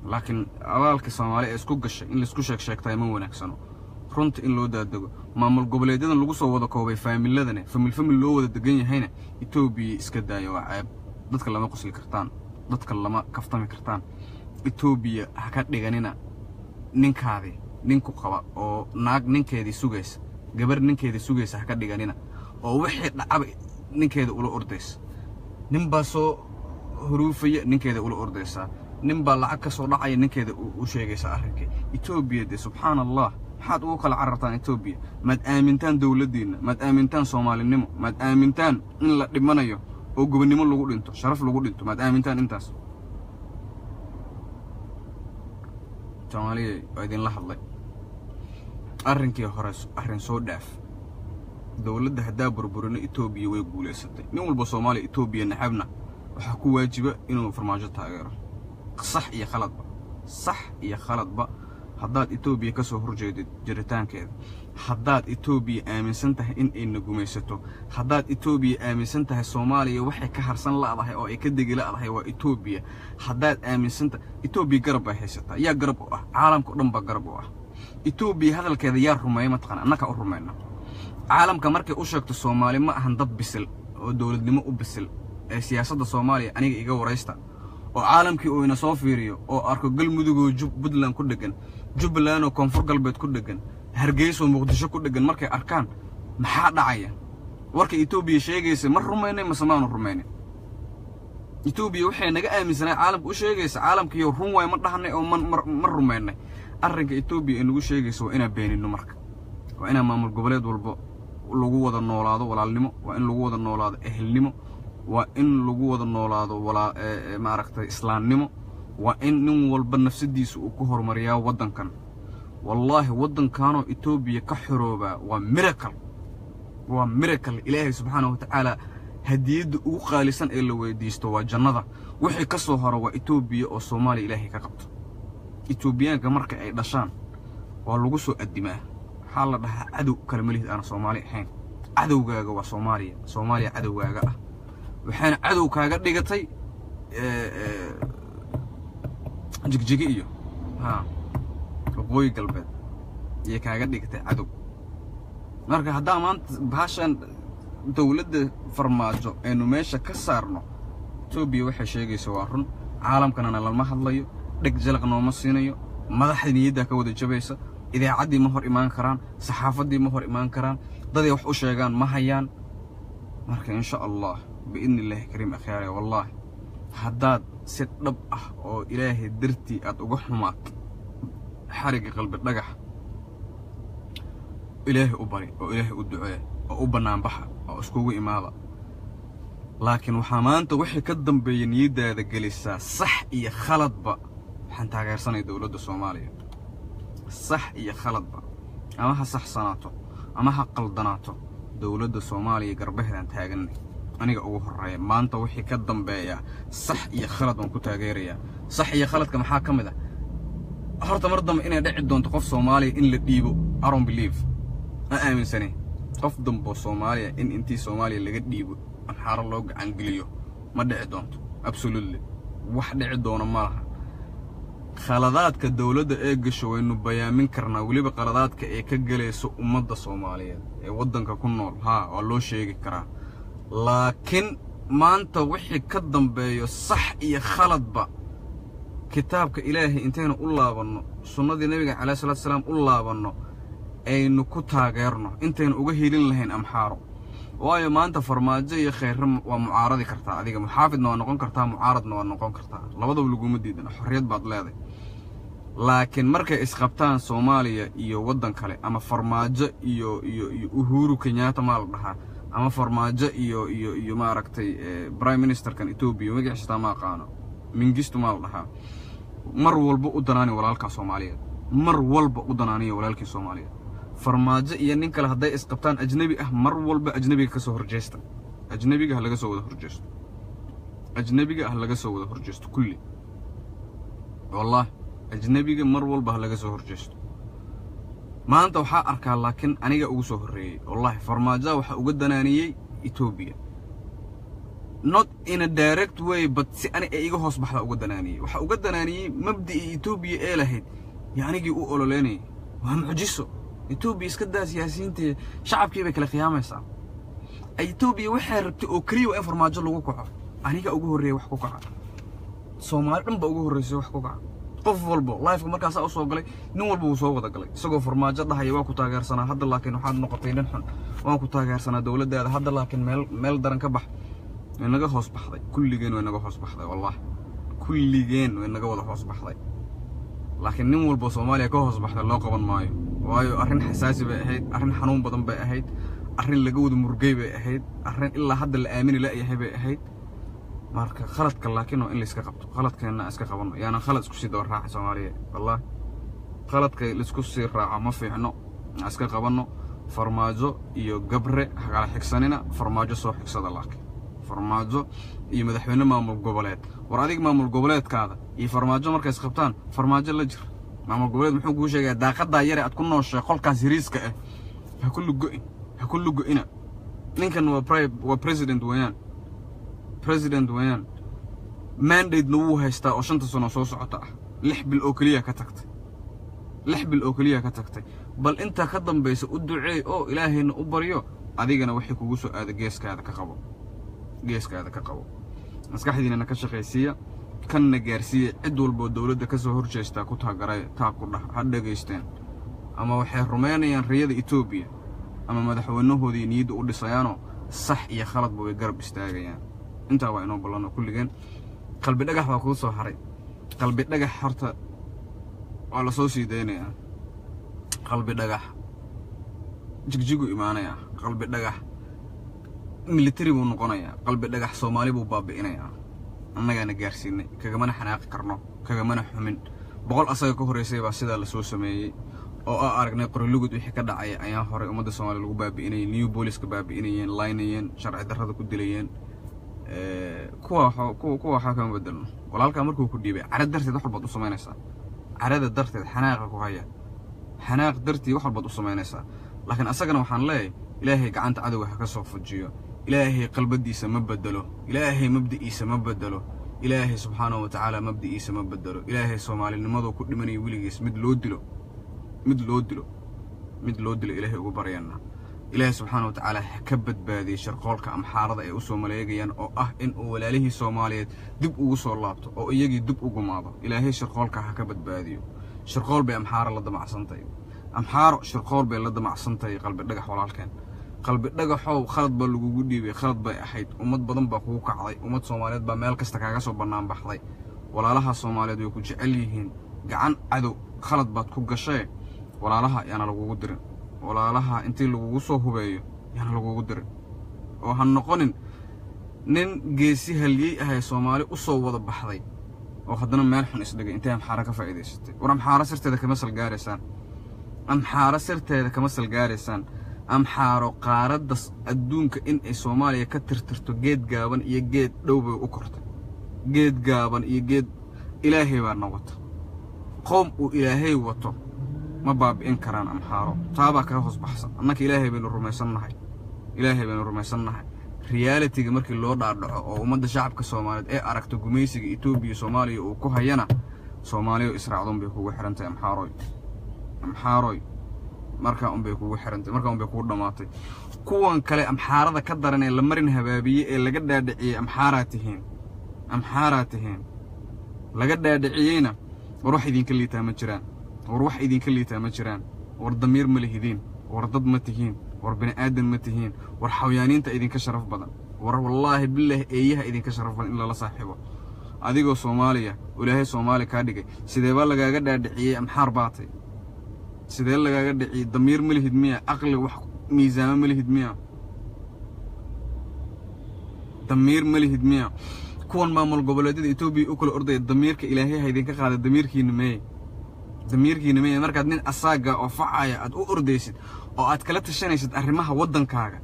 Laakiin abaalka Soomaali ee isku gashay in laisku sheeg sheegtaay ma wanaagsano. Runta in loo daadego, maamul goboleedyadan lagu soo wada koobay faamiladane, famil famil loo wada degan yahayna, Etoobiya iska daaya, waa ceeb. Dadka lama qosli kartaan, dadka lama kaftami kartaan. Etoobiya ha ka dhiganina ninkaadii, ninku qaba oo naag ninkeedii sugaysa, gabar ninkeedii sugaysa ha ka dhiganina oo wixii dhacaba ninkeeda ula ordaysa. Nin baa soo huruufaya, ninkeeda ula ordaysaa. Nin baa lacag ka soo dhacaya, ninkeeda u sheegaysa arrinkii Etoobiya. Dee subxaan Allah, maxaad ugu kala carartaan Etoobiya? Maad aamintaan dowladdiinna? Maad aamintaan Soomaalinimo? Maad aamintaan in la dhimanayo oo gobonnimo lagu dhinto, sharaf lagu dhinto? Maad aamintaan intaas? Soomaaliya waa idinla hadlay. Arrinkii hore arrin soo dhaaf. Dowladda haddaa burburino, Etoobiya way guulaysatay. Nin walba Soomaaliya Etoobiya naxabna waxaa ku waajiba inuu Farmaajo taageero, sax iyo khaladba, sax iyo khaladba. Haddaad Etoobiya ka soo horjeedid jiritaankeeda, haddaad Etoobiya aaminsan tahay in ay nagumaysato, haddaad Etoobiya aaminsan tahay Soomaaliya waxay ka harsan la'dahay oo ay ka degi la'dahay waa Etoobiya, haddaad aaminsan tahay Etoobiya garab bay haysataa. Yaa garab u ah? Caalamka o dhan baa garab u ah. Etoobiya hadalkeeda yaa rumeeya? Mataqana, annaka u rumayna. Caalamka markay u sheegto Soomaali ma ahan dad bisil oo dowladnimo u bisil ee siyaasadda Soomaaliya aniga iga waraysta, oo caalamkii uu ina soo fiiriyo oo arko Galmudugoo Puntland ku dheggan, Jubbaland oo Koonfur Galbeed ku dheggan, Hargeysoo Muqdisho ku dheggan, markay arkaan maxaa dhacaya? Warka Etoobiya sheegaysa ma rumaynay mase maanu rumaynin? Etoobiya waxay naga aaminsanaa caalamka u sheegaysa, caalamkiiyo run waay ma dhahnay oo ma rumaynay? Arrinka Etoobiya ay nagu sheegaysa waa inaan beeninno. Marka waa inaan maamul goboleed walba lagu wada noolaado walaalnimo, waa in lagu wada noolaado ehelnimo, waa in lagu wada noolaado walaa maaragtay islaamnimo, waa in nin walba nafsadiisa uu ku horumariyaa waddankan. Wallaahi, waddankanoo Etoobiya ka xoroobaa waa miracle, waa miracle. Ilaahay subxaana wa tacaala hadiyadda ugu qaalisan ee la weydiisto waa jannada. Wixii ka soo horo waa Etoobiya oo Soomaaliya Ilaahay ka qabto. Etoobiyaanka marka ay dhashaan waa lagu soo addimaa. Waxaa la dhahaa cadow kale ma lihid aan Soomaali ahayn, cadowgaaga waa Soomaaliya, Soomaaliya cadowgaaga ah. Waxaana cadow kaaga dhigatay Jigjigi iyo ha Waqooyi Galbeed iyo kaaga dhigatay cadow. Marka haddaa maanta bahashan dowladda Farmaajo aynu meesha ka saarno, Etoobiya waxay sheegaysa waa run. Caalamkanana lama hadlayo, dheg jalaq nooma siinayo, madaxda niyaddaa ka wada jabaysa, idaacaddii ma hor imaan karaan, saxaafaddii ma hor imaan karaan, daday wax u sheegaan ma hayaan. Marka insha Allah, biidni Illaahi kariim, akhyaare, wallaahi haddaad si dhab ah oo Ilaahay dartii aad uga xumaad xarigga Qalbi Dhagax, Ilaahay u bari oo Ilaahay u ducee oo u bannaanbaxa oo iskugu imaada. Laakiin waxaa maanta wixii ka dambeeya niyaddaada gelisaa, sax iyo khaladba waxaan taageersanaya dowladda Soomaaliya, sax iyo khaladba, ama ha saxsanaato ama ha qaldanaato, dowladda Soomaaliya garbaheedaan taaganay, aniga ugu horreeya. Maanta wixii ka dambeeya sax iyo khalad waan ku taageerayaa. Sax iyo khaladka maxaa ka mid ah? Horta mar dambe inay dhici doonto qof Soomaaliya in la dhiibo, I don't believe, ma aaminsani qof dambo Soomaaliya in intii Soomaaliya laga dhiibo Amxaaro loo gacangeliyo. Ma dhici doonto, absolutely wax dhici doono ma laha. Khaladaadka dowladda ee gasho waynu bayaamin karnaa, weliba khaladaadka ee ka gelayso ummadda Soomaaliyeed ee waddanka ku nool, haa, waa loo sheegi karaa. Laakiin maanta wixii ka dambeeyo, sax iyo khaladba, kitaabka Ilaahay intaynu u laabanno, sunnadii Nebiga calayhi salatu salaam u laabanno, aynu ku taageerno intaynu uga helin lahayn Amxaaro. Waayo, maanta Farmaajo iyo Khayre waa mucaaradi kartaa adiga, muxaafidna waa noqon kartaa, mucaaradna waa noqon kartaa, labadaba laguma diidan, xorriyad baad leedahay. Laakiin markay isqabtaan Soomaaliya iyo waddan kale, ama Farmaajo iyo Uhuru Kenyatta maa la dhahaa, ama Farmaajo iyo maaragtay prime ministerkan Etoobiya magaciisa ma aqaano, Mingistu maa la dhahaa, mar walba u danaani walaalkaa Soomaaliyeed, mar walba u danaaniya walaalkii Soomaaliyeed. Farmaajo iyo nin kale hadday isqabtaan ajnabi ah, mar walba ajnabiga ka soo horjeesta, ajnabiga ha laga soo wada horjeesto, ajnabiga ha laga soo wada horjeesto kulli. Wallahi, ajnabiga mar walba ha laga soo horjeesto. Maanta waxaa arkaa, laakiin aniga ugu soo horreeyey, wallahi, Farmaajoa waxaa uga danaaniyey Etoobiya, not in a direct way, but si ani ay iga hoos baxda uga danaaniyey. Waxaa uga danaaniyey mabdi'ii Etoobiya ee lahayd yo anigii u ololeynayay. Waa mucjiso. Etoobiya iska daa siyaasiyiintii, shacabkii bay kala khiyaamaysaa. Etoobiya waxay rabtay oo keliya waa in Farmaajo lagu kaco. Aniga ugu horreeya wax ku kaca, Soomaali dhan ba ugu horreysay wax ku kaca. Qof walbo live-ka markaasaa usoo galay, nin walba wuu soo wada galay isagoo Farmaajo dhahaya waa ku taageersanaa, hadda laakiin waxaad noqotay nin xun. Waan ku taageersanaa dowladdaada, hadda laakiin meel meel daran ka bax. Way naga hoos baxday kulligeen, way naga hoos baxday, wallahi, kulligeen way naga wada hoos baxday. Laakiin nin walbo Soomaaliya ka hoos baxday loo qaban maayo, waayo arrin xasaasi bay ahayd, arrin xanuun badan bay ahayd, arrin laga wada murgay bay ahayd, arrin ilaa hadda la aamini la'yahay bay ahayd. Marka khaladka laakiin waa in layska qabto. Khaladkeenna iska qabanno, yaanan khalad isku sii daba raacin, Soomaaliya. Wallahi, khaladka laisku sii raaco ma fiicno. Iska qabanno. Farmaajo iyo Gabre hakala xigsanina, Farmaajo soo xigsada. Laakiin Farmaajo iyo madaxweyne maamul goboleed, war adiga maamul goboleedkaada iyo Farmaajo markay isqabtaan, Farmaajo la jir. Maamul goboleed muxuu kuu sheegayaa? Daaqadaa yare aad ku nooshay, qolkaas yariiska ah, ha ku lugo-in, ha ku lugo-ina. Ninkan waa president weeyaan, president weeyaan. Mandate-na wuu haystaa oo 5-ta sano soo socota ah. 6 bil oo keliya ka tagtay, 6 bil oo keliya ka tagtay. Bal intaa ka dambaysa u duceey oo Ilaahayna u baryo. Adigana waxay kugu soo aada geeskaada ka qabo, geeskaada ka qabo. Maskaxdiinana ka shaqaysiiya, kanna gaarsiiya. Cid walboo dowladda ka soo horjeestaa ku taagaray, taa ku dhah, ha dhegaysteen. Ama waxay rumaynayaan riyada Etoobiya, ama madaxweynahoodii niyadda u dhisayaanoo sax iyo khaladba way garab istaagayaan. Intaa waa inoo ballanno kulligeen. Qalbi Dhagax baa kuu soo haray. Qalbi Dhagax horta waa la soo sii daynayaa. Qalbi Dhagax Jigjigu imaanayaa. Qalbi Dhagax military buu noqonayaa. Qalbi Dhagax Soomaali buu baabi'inayaa. Annagaana gaarsiinay, kagamana xanaaqi karno, kagamana xumin. 100 asaga ka horreysay baa sidaa lasoo sameeyey oo a aragnay. Qorilugud wixii ka dhacay ayaa horay ummadda Soomaaliya lagu baabi'inayay, new booliska baabi'inayeen, laynayeen, sharci darrada ku dilayeen. Kuwa kuwa waxaa kama bedelno. Walaalkaa markuu ku dhiibay, cara darteed wax walbaad u samaynaysaa. Carada darteed, xanaaqa ku haya, xanaaq dartii wax walbaad u samaynaysaa. Laakiin asagana waxaan leeyahay, Ilaahay gacanta cadowga ha ka soo fujiyo. Ilaahay qalbadiisa ma bedelo, Ilaahay mabdi'iisa ma bedelo, Ilaahay subxaanahu watacaala mabdi'iisa ma bedelo. Ilaahay soomaalinimaduu ku dhimanaya weligiis mid loo dilo, mid loo dilo, mid loo dilo Ilaahay ugu baryaynaa. Ilaahay subxaana wa tacaala ha ka badbaadiyey sharqoolka Amxaarada ay u soo maleegayaan, oo ah in uu walaalihii Soomaaliyeed dib ugu soo laabto oo iyagii dib u gumaado. Ilaahay sharqoolka ha ka badbaadiyo. Shirqool bay Amxaaro la damacsantahay. Amxaaro shirqool bay la damacsantahay. Qalbi Dhagax walaalkeen, Qalbi Dhagaxow, khalad baa lagugu dhiibay, khalad bay ahayd. Ummad badan baa kugu kacday, ummad Soomaaliyeed baa meel kasta kaaga soo bannaan baxday. Walaalaha Soomaaliyeed way ku jecel yihiin. Gacan cadow khalad baad ku gashee, walaalaha yaana lagugu dirin. Walaalaha intii lagugu soo hubeeyo yaana lagugu dirin, oo ha noqonin nin geesi halyey ahee Soomaali u soo wada baxday oo haddana meel xun isdhigay intay Amxaaro ka faa'iidaysatay. War Amxaaro sirteeda kama salgaaraysaan, Amxaaro sirteeda kama salgaaraysaan. Amxaaro qaaradda adduunka in ay Soomaaliya ka tirtirto geed gaaban iyo geed dhow bay u kortay, geed gaaban iyo geed. Ilaahay baa na wata. Qoom uu Ilaahay wato ma baabi'in karaan Amxaaro. Taabaa kaga hoos baxsan. Annaka Ilaahay baynu rumaysannahay, Ilaahay baynu rumaysannahay. Reality-ga markii loo dhaadhaco oo ummadda shacabka Soomaaliyeed ee aragto gumaysiga Etoobiya Soomaaliya uu ku hayana, Soomaaliya israacdun bay kugu xihantahay. Amxaaroy, Amxaaroy, markaa unbay kugu xihantay, markaa unbay kugu dhammaatay. Kuwan kale Amxaarada ka daran ee la marin habaabiyey ee laga dhaadhiciyey Amxaaraa tihiin, Amxaaraa tihiin laga dhaadhiciyeyna, war wax idinka liitaa ma jiraan, war wax idinka liitaa ma jiraan. War damiir ma lihidiin, war dad ma tihiin, war bini aadan ma tihiin, war xawayaaniinta idinka sharaf badan. War wallaahi bilaahi, eeyaha idinka sharaf badan in lala saaxiibo. Adigoo Soomaaliya oo Ilaahay Soomaali kaa dhigay, sidee baa lagaaga dhaadhiciyey Amxaar baatay? Sidee lagaaga dhiciyey? Damiir ma lihid miya? Aqli wax miisaamo ma lihid miya? Damiir ma lihid miya? Kuwan maamul goboleedyada Etoobiya u kala ordaya, damiirka Ilaahay ha idinka qaada. Damiirkiina meeye? Damiirkiina meeye? Markaad nin asaaga oo facaya aad u ordaysid oo aad kala tashanaysid arrimaha waddankaaga,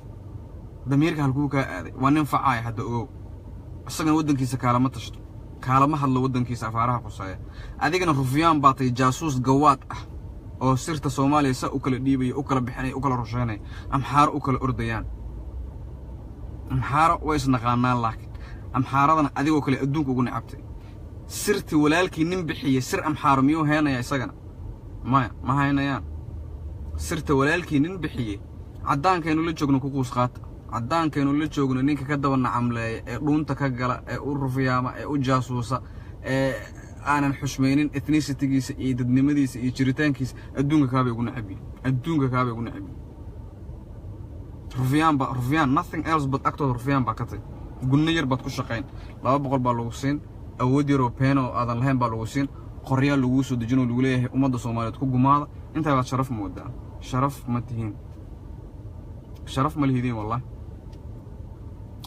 damiirka halkuu kaa aaday? Waa nin facaya hadda, ogow. Isagana waddankiisa kaalama tashto, kaalama hadlo waddankiisa afaaraha quseeya. Adigana rufyaan baa tay, jaasuus gawaad ah. Oo sirta Soomaaliya sa u kala dhiibaya, u kala bixinaya, u kala rusheynaya, Amxaaro u kala ordayaan. Amxaaro way isnaqaanaan, laakiin Amxaaradana adigoo kale adduunka ugu necabtay. Sirti walaalkii nin bixiyey, sir Amxaaro miyuu heenaya isagana? Maya, ma haynayaan. Sirta walaalkii nin bixiyey, caddaankaynu la joogno ku quus qaata. Caddaankaynu la joogno ninka ka daba nacamleeya ee dhuunta ka gala ee u rufiyaama ee u jaasuusa ee aanan xushmaynin ethnicity-giisa iyo dadnimadiisa iyo jiritaankiisa, adduunka kaabay ugu necab yihin, adduunka kaabay ugu necab yihin. Rufiyaan ba, rufiyaan, nothing else but agtooda rufiyaan baa ka tay. Gunno yar baad ku shaqayn, 200 baa lagu siin, awood yaroo peen oo aadan lahayn baa lagu siin, qoryaa laguu soo dejin oo lagu leeyahay ummadda Soomaaliyeed ku gumaada. Intaa baad sharaf moodaa? Sharaf ma tihiin, sharaf ma lihidiin, wallah.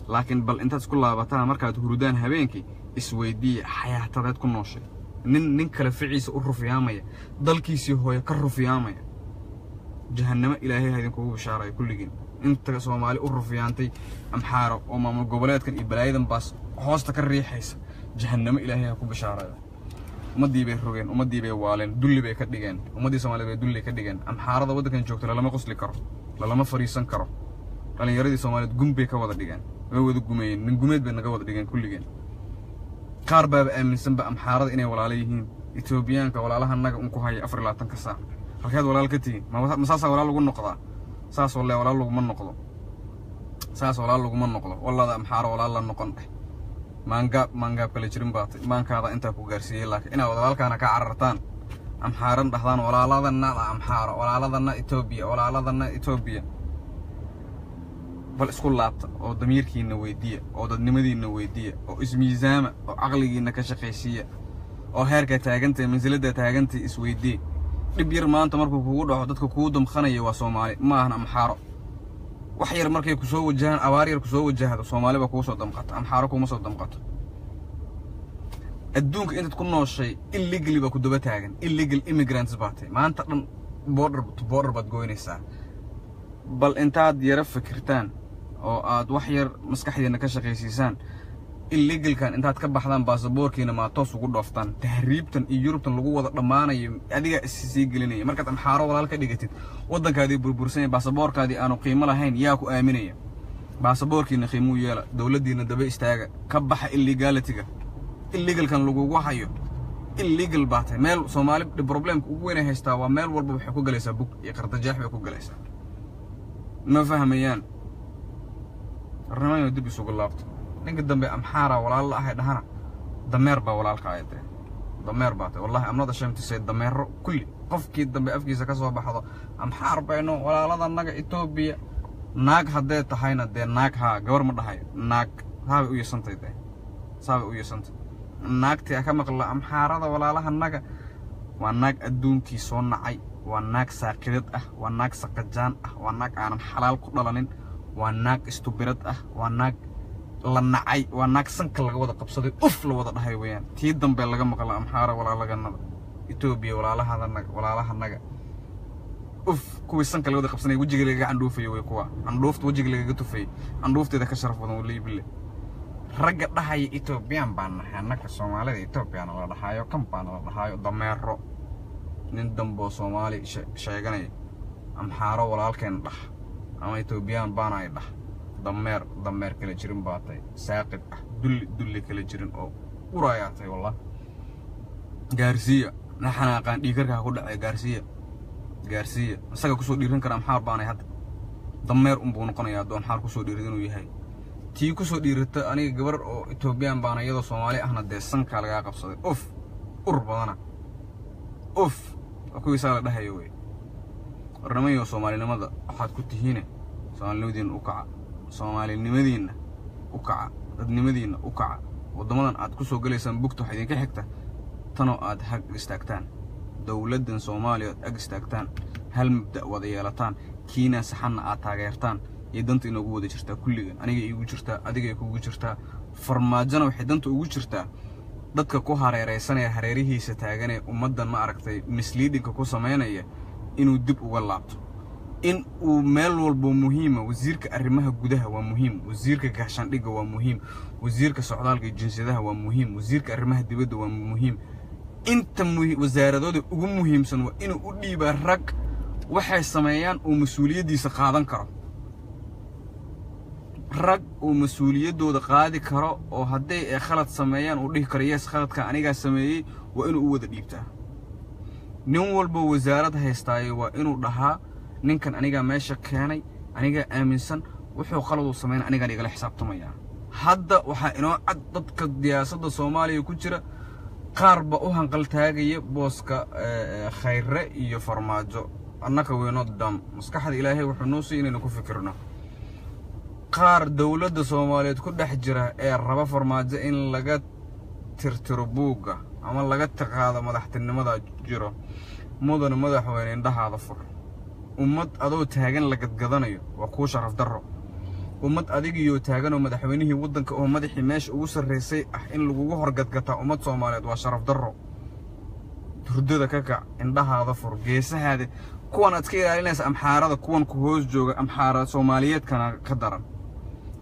Laakiin bal intaad isku laabataan markaad hurudaan habeenkii, isweydiiya xayaatadeed ku nooshay. Nin kale ficiisa u rufiyaamaya, dalkiisii hooyo ka rufiyaamaya, jahannamo Ilaahay ha idinkugu bishaaraya kulligiin. Inta Soomaali u rufiyaantay Amxaaro oo maamul goboleedkan iyo balaayadan baas hoosta ka riixaysa, jahannamo Ilaahay ha ku bishaarayo. Ummaddii bay rogeen, ummaddii bay waaleen, dulli bay ka dhigeen. Ummaddii Soomaaliyed bay dulli ka dhigeen. Amxaarada waddankan joogta lalama qosli karo, lalama fadhiisan karo. Dhallinyaradii Soomaaliyeed gun bay ka wada dhigeen, way wada gumeeyeen, nin gumeed bay naga wada dhigeen kulligeen. Qaar baaba aaminsanba Amxaarada inay walaalo yihiin, Etoobiyaanka walaalaha naga un ku haya 24-ka saac. Halkeed walaal ka tihiin? Ma saasaa walaal lagu noqdaa? Saas walle walaal laguma noqdo, saas walaal laguma noqdo. Wallada Amxaaro walaal la noqon dheh. Maangaab, maangaab kala jirin baatay, maankaada intaa ku gaarsiiyey. Laakiin inaad walaalkaana ka carartaan, Amxaaran dhahdaan walaaladana Amxaaro, walaaladana Etoobiya, walaaladana Etoobiya. Bal isku laabta oo damiirkiina weydiiya oo dadnimadiinna weydiiya oo ismiisaama oo caqligiinna ka shaqaysiiya oo heerka taagantay, mansiladda taagantay isweydiiya. Dhib yar maanta markuu kugu dhaco, dadka kuu damqanaya waa Soomaali, ma ahan Amxaaro. Wax yar markay kusoo wajahaan, abaar yar kusoo wajahdo, Soomaali baa kugu soo damqata, Amxaaro kuma soo damqato. Adduunka intaad ku nooshay illegally baa ku daba taagan, illegal immigrants baa tahay. Maanta dhan border to border baad goynaysaa. Bal intaad yara fikirtaan oo aad wax yar maskaxdiina ka shaqaysiisaan, illegal-kan intaad ka baxdaan, baasaboorkiina maa toos ugu dhooftaan. Tahriibtan iyo Yurubtan lagu wada dhammaanayo adigaa is sii gelinaya. Markaad Amxaaro walaal ka dhigatid, waddankaadii burbursanya, baasaboorkaadii aanu qiimo lahayn, yaa ku aaminaya? Baasaboorkiina qiimuu yeela, dowladdiina daba istaaga, ka baxa illegality-ga, illegal-kan lagugu hayo. Illegal baa tahay. Meel Soomaali problem-ka ugu weyn ay haystaa waa meel walba waxay ku galaysaa bug iyo qardajeex bay ku galaysaa. Ma fahmayaan arnimayo. Dib isugu laabto. Ninka dambe Amxaara walaal la ahay dhahana, dameer baa walaalka ay tahay, dameer baa tahay. Wallahi, I'm not ashamed to say dameero kulli. Qofkii dambe afkiisa ka soo baxdo Amxaar bayno walaaladanaga Etoobiya, naag haddee tahayna dee naag haa, gabar ma dhahayo, naag saabay u yeesantay, dee saabay u yeesantay. Naagtii a ka maqla Amxaarada walaalahanaga waa naag adduunkii soo nacay, waa naag saaqidad ah, waa naag saqajaan ah, waa naag aanan xalaal ku dhalanin, waa naag istubirad ah, waa naag la nacay, waa naag sanka laga wada qabsaday, uf la wada dhahay weeyaan. Tii dambe laga maqla Amxaara walaalaganada Etoobiya, walaalahadanaga, walaalahanaga, uf, kuwii sanka laga wada qabsanaya, wejiga lagaga candhuufayay way, kuwa candhuufta wejiga lagaga tufayay, candhuufteeda ka sharaf badan, wallahi bille. Ragga dhahaya Etoobiyaan baan nahay annaka, Soomaalida Etoobiyana la dhahaayo, kan baana la dhahaayo, dameero. Nin damboo Soomaali sheeganaya Amxaaro walaalkeen dhah ama Etoobiyaan baana ay dhah, dameer, dameer kala jirin baa tay, saaqid ah, dulli, dulli kala jirin oo urayaa tay, wallah. Gaarsiiya na xanaaqaan, dhiikarka ha ku dhacay. Gaarsiiya, gaarsiiya. Isaga kusoo dhiiran kara Amxaar baanay hadda, dameer unbuu noqonayaa hadduu Amxaar kusoo dhiirad inuu yahay. Tii kusoo dhiirata aniga gabar oo Etoobiyaan baana iyadoo Soomaali ahna, dee sankaa lagaa qabsaday. Uf, ur badana, uf, waa kuwiisaa la dhahayo wey. Warnimayo, Soomaalinimada waxaad ku tihiine, Soomaalinimadiinna u kaca, Soomaalinimadiinna u kaca, dadnimadiinna u kaca. Waddamadan aad ku soo gelaysaan bugta waxaa idinka xigta tanoo aad hag istaagtaan, dowladdan Soomaaliya aad ag istaagtaan, hal mabda' wada yeelataan, kiina saxanna aad taageertaan. Iyo danta inoogu wada jirtaa kulligan, aniga iigu jirtaa, adigay kugu jirtaa. Farmaajona waxay danta ugu jirtaa dadka ku hareeraysanaya, hareerihiisa taaganee ummaddan ma aragtay misleading-ka ku samaynaya, inuu dib uga laabto, in uu meel walbo muhiima. Wasiirka arrimaha gudaha waa muhiim, wasiirka gaashaandhigga waa muhiim, wasiirka socdaalka iyo jinsiyadaha waa muhiim, wasiirka arrimaha dibadda waa muhiim. Inta wasaaradooda ugu muhiimsan waa inuu u dhiibaa rag waxay sameeyaan uu mas-uuliyaddiisa qaadan karo, rag uu mas-uuliyaddooda qaadi karo, oo hadday ay khalad sameeyaan uu dhihi karo, "Yes, khaladka anigaa sameeyey." Waa inuu u wada dhiibtaa. Nin walba wasaarad haystaayo waa inuu dhahaa, "Ninkan anigaa meesha keenay, anigaa aaminsan, wuxuu khaladuu sameyn anigaan igala xisaabtamayaa." Hadda waxaa inoo cad dadka siyaasadda Soomaaliya ku jira qaar ba u hanqaltaagaya booska Khayre iyo Farmaajo. Annaka weynoo dam maskaxda Ilaahay wuxuu noo siiy inaynu ku fikirno. Qaar dowladda Soomaaliyeed ku dhex jira ee raba Farmaajo in laga tirtiro buugga ama laga tiqaado madaxtinimada jiro. Mudane madaxweyne, indhahaada fur. Ummad adoo taagan la gadgadanayo waa kuu sharaf darro. Ummad adigiyo taagan oo madaxweynihii waddanka oo madaxii meesha ugu sarraysay ah in lagugu horgadgataa ummad Soomaaliyeed waa sharaf darro. Hurdada ka kac, indhahaada fur, geesahaada kuwan aad iska ilaalinaysa. Amxaarada kuwan ku hoos jooga, amxaara Soomaaliyeedkana ka daran,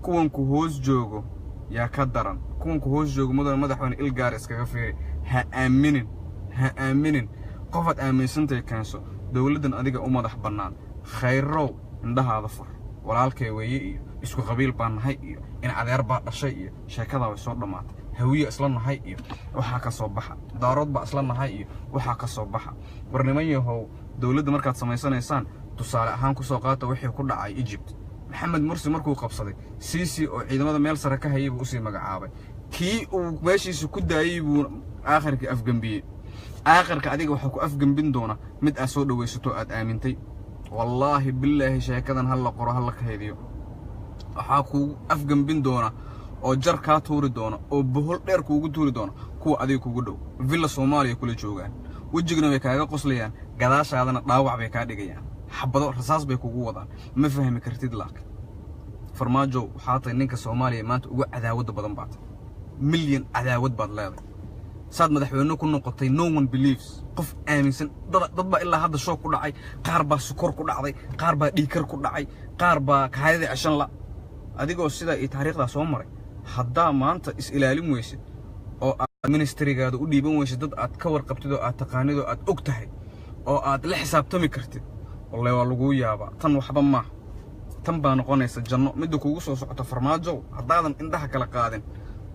kuwan ku hoos joogo yaa ka daran, kuwan ku hoos joogo. Mudane madaxweyne, il gaar iskaga fiiri. Ha aaminin, ha aaminin. Qofaad aaminsantahay keenso. Dowladdan adiga u madax bannaan. Khayrow, indhahaada fur. Walaalkay weeye iyo isku qabiil baan nahay iyo in adeer baa dhashay iyo sheekadaa way soo dhammaatay. Hawiye isla nahay iyo waxaa ka soo baxa, Daarood baa isla nahay iyo waxaa ka soo baxa. War niman yahow, dowladda markaad samaysanaysaan, tusaale ahaan ku soo qaata wixii ku dhacay Egypt. Maxamed Mursi markuu qabsaday, Siisi oo ciidamada meel sare ka hayay buu usii magacaabay. Kii uu meeshiisa ku daayey buu aakhirkii afgembiyey. Aakhirka adiga waxaa ku afgembin doona mid aad soo dhawaysato, aad aamintay. Wallaahi bilaahi, sheekadan ha la qoro, ha la kaydiyo. Waxaa kugu afgembin doona oo jar kaa tuuri doona oo bohol dheer kuugu tuuri doona kuwa adiga kugu dhow, Villa Soomaaliya kula joogaan. Wejigna way kaaga qoslayaan, gadaashaadana dhaawac bay kaa dhigayaan, xabado rasaas bay kugu wadaan. Ma fahmi kartid. Laakiin Farmaajo, waxaa tahay ninka Soomaaliya maanta ugu cadaawadda badan baa tahay. Milyan cadaawad baad leedahay. Saad madaxweyne ku noqotay, no one believes. Qof aaminsan dad baa ilaa hadda shoog ku dhacay, qaar baa sukor ku dhacday, qaar baa dhiikar ku dhacay, qaar baa kaadida ceshan la. Adigoo sidaa iyo taariikhdaa soo maray, haddaa maanta is ilaalin weysid oo aad ministrigaada u dhiiban weysid dad aad ka warqabtid oo aad taqaanid oo aad og tahay oo aad la xisaabtami kartid, wallahi waa laguu yaabaa. Tan waxba maaha, tan baa noqonaysa janno midda kuugu soo socota. Farmaajow, haddaadan indhaha kala qaadin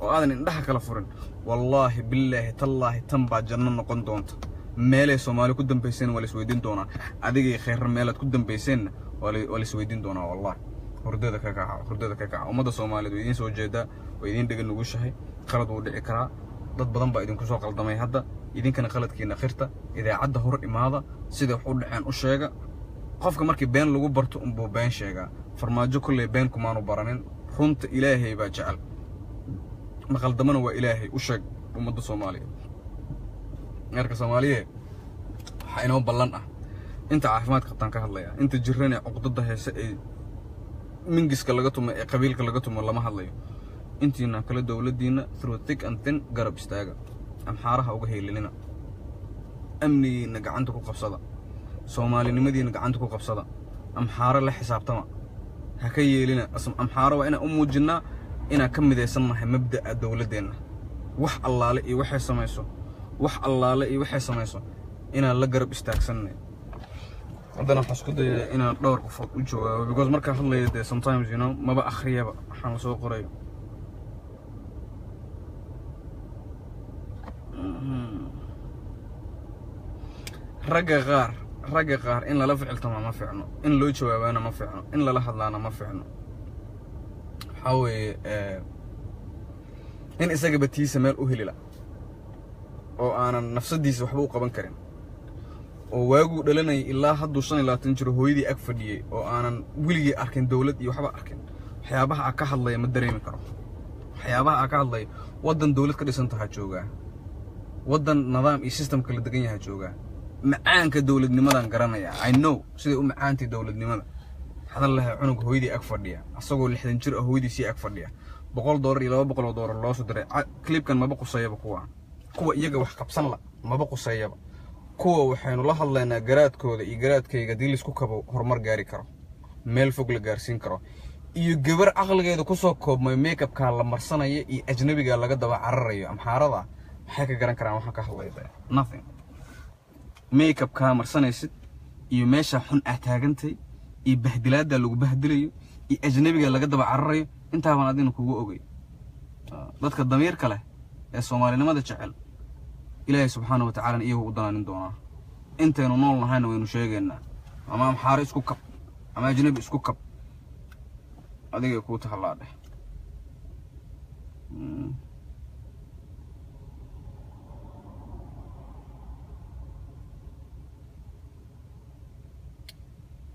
oo aadan indhaha kala furin, wallaahi bilaahi tallaahi, tan baa janno noqon doonta. Meelay Soomaali ku dambayseen waa la isweydiin doonaa. Adigay Khayra meelaad ku dambayseenna waa la isweydiin doonaa, wallahi. Hurdada ka kaca, hurdada ka kaca. Ummadda Soomaaliyeed way idiin soo jeedaa, way idiin dhegan nugushahay. Qalad wuu dhici karaa, dad badan baa idinku soo qaldamay. Hadda idinkana qaladkiina khirta, idaacadda hor imaada, siday wax u dhaceen u sheega. Qofka markii been lagu barto unbuu been sheegaa. Farmaajo kolley been kumaanu baranin, runta Ilaahay baa jecel, maqaldamana waa Ilaahay. U sheeg ummadda Soomaaliyeed. Marka Soomaaliyeed, waxaa inoo ballan ah inta caafimaad qabtaan ka hadlaya. Inta jiran ee cuqdada heese ee mingiska laga tumo ee qabiilka laga tumo lama hadlayo. Intiina kale, dowladdiina through thick and thin garab istaaga, amxaaraha uga heelinina. Amnigiina gacanta ku qabsada, Soomaalinimadiina gacanta ku qabsada, amxaaro la xisaabtama, ha ka yeelina. Amxaaro waa inaan u muujinnaa inaan ka midaysan nahay mabda'a dowladdeenna. Wax allaale iyo waxay samayso, wax allaale iyo waxay samayso inaan la garab istaagsanay. Haddana waxaan isku dayaa inaan dhowr qofood u jawaabo, because markaan hadlayo dee sometimes maba akhriyaba waxaan la soo qorayo. Ragga qaar in lala ficiltama ma fiicno, in loo jawaabaana ma fiicno, in lala hadlaana ma fiicno. Waxaa weeye in isagaba tiisa meel u helila oo aanan nafsadiisa waxba u qaban karin, oo waaguu dhalanayay ilaa hadduu 25 jiro hooyadii ag fadhiyey, oo aanan weligii arkin dowlad iyo waxba arkin, waxyaabaha aa ka hadlaya ma dareemi karo. Waxyaabaha aa ka hadlaya, waddan dowlad ka dhisan tahaa joogaa, waddan nidaam iyo system kala degan yahaa joogaa. Macaanka dowladnimadan garanaya. I know siday u macaantay dowladnimada. Hadal lahaa cunug hooyadii ag fadhiya, asagoo 60 jir ah hooyadiisii ag fadhiya, $100 iyo $200 loo soo diray. Clipkan maba qusayaba kuwa. Kuwa iyaga wax qabsan la maba qusayaba. Kuwa waxaynu la hadlaynaa garaadkooda iyo garaadkayga haddii laisku kabo horumar gaari karo, meel fog la gaarsiin karo, iyo gabar caqligeeda kusoo koobmay makeupkaa la marsanaya iyo ajnabigaa laga daba cararayo, amxaarada. Maxay ka garan karaan waxaan ka hadlaya? Nothing. Makeup kaa marsanaysid iyo meesha xun aad taagantay iyo bahdilaadda lagu bahdilayo iyo ajnabiga laga daba cararayo, intaabaan adina kugu ogay. Dadka damiirka leh ee Soomaalinimada jecel, Ilaahay subxaana wa tacaalana iyagu u danaanin doonaa. Intaynu nool nahayna waynu sheegaynaa. Ama Amxaaro isku kab ama ajnabi isku kab, adigay kuu tahallaa dheh.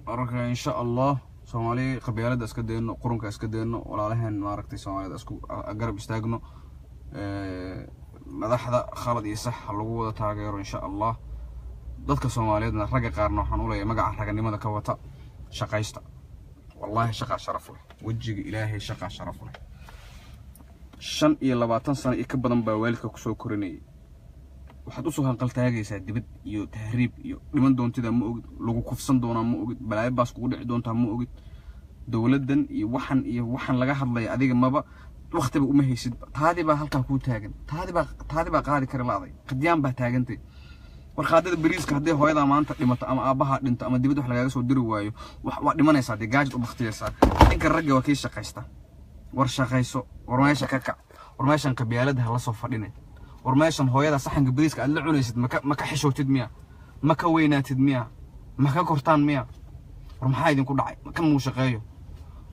Marka insha Allah, Soomaali, qabyaalada iska dayno, qurunka iska dayno, walaalaheen maaragtay Soomaalida isku garab istaagno. Madaxda khalad iyo sax ha lagu wada taageero insha Allah. Dadka Soomaaliyeedna, ragga qaarna waxaan u leeyahay, magaca raganimada ka wata, shaqaysta. Wallaahi shaqaa sharaf leh, wejiga Ilaahay shaqaa sharaf leh. 25 sano iyo ka badan baa waalidka kusoo korinayay. Waxaad usoo hanqaltaagaysaa dibad iyo tahriib iyo dhiman doontida ma ogid, lagu kufsan doonaa ma ogid, balaayo baas kugu dhici doontaa ma ogid. Dowladdan iyo waxan iyo waxan laga hadlaya adiga maba waqtiba uma haysid. Taadii baa halkaa kuu taagan, taadii baa qaadi kari la'day, qadyaan baa taagantay. Warqaadada bariiska haddii hooyadaa maanta dhimato ama aabbahaa dhinto ama dibad wax lagaaga soo diri waayo, waa dhimanaysaa dee, gaajid u baktiyaysaa. Ninka ragga waa kii shaqaysta. War shaqayso, war meesha ka kac, war meeshan qabyaalada ha la soo fadhinay, war meeshan hooyada saxanka bariiska aad la cunaysid maka xishootid miya? Ma ka weynaatid miya? Ma ka kortaan miya? War maxaa idinku dhacay? Kan muu shaqeeyo?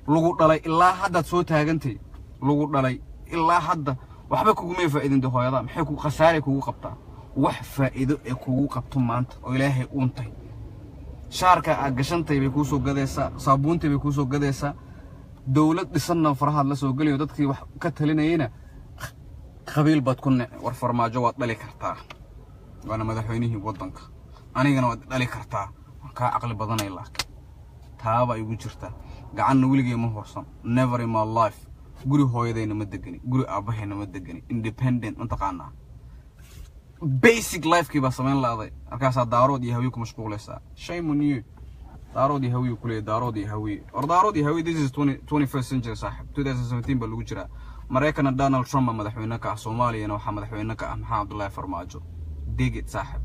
Lagu dhalay ilaa haddaad soo taagantay, lagu dhalay ilaa hadda waxba kugumay faa'iidin de. Hooyada maxay ku khasaaray kugu qabtaa? Wax faa'iido ee kugu qabto maanta oo Ilaahay uuntay, shaarka aad gashantay bay kuu soo gadaysaa, saabuuntay bay kuu soo gadaysaa. Dowlad dhisanna farahaad la soo gelayo, dadkii wax ka talinayayna qabiil baad ku nici. War Farmaajo waad dhali kartaa, waana madaxweynihii waddanka. Anigana waad dhali kartaa, waan kaa caqli badanay, laakiin taaba igu jirta. Gacanna weligay ma horsan, never in my life. Guri hooyadayna ma degani, guri aabbahayna ma degani. Independent mataqaanaa, basic lifekii baa samayn la'day. Markaasaa Daarood iyo Hawiye ku mashquulaysaa. Shame on you. Daarood iyo Hawiye kuleeyahay, Daarood iyo Hawiye. War Daarood iyo Hawiye, this is 21st century, saaxib. 2017 baa lagu jiraa. Maraykana Donald Trump baa madaxweyne ka ah, Soomaaliyana waxaa madaxweyne ka ah Maxamed Cabdullaahi Farmaajo. Dig it, saaxib.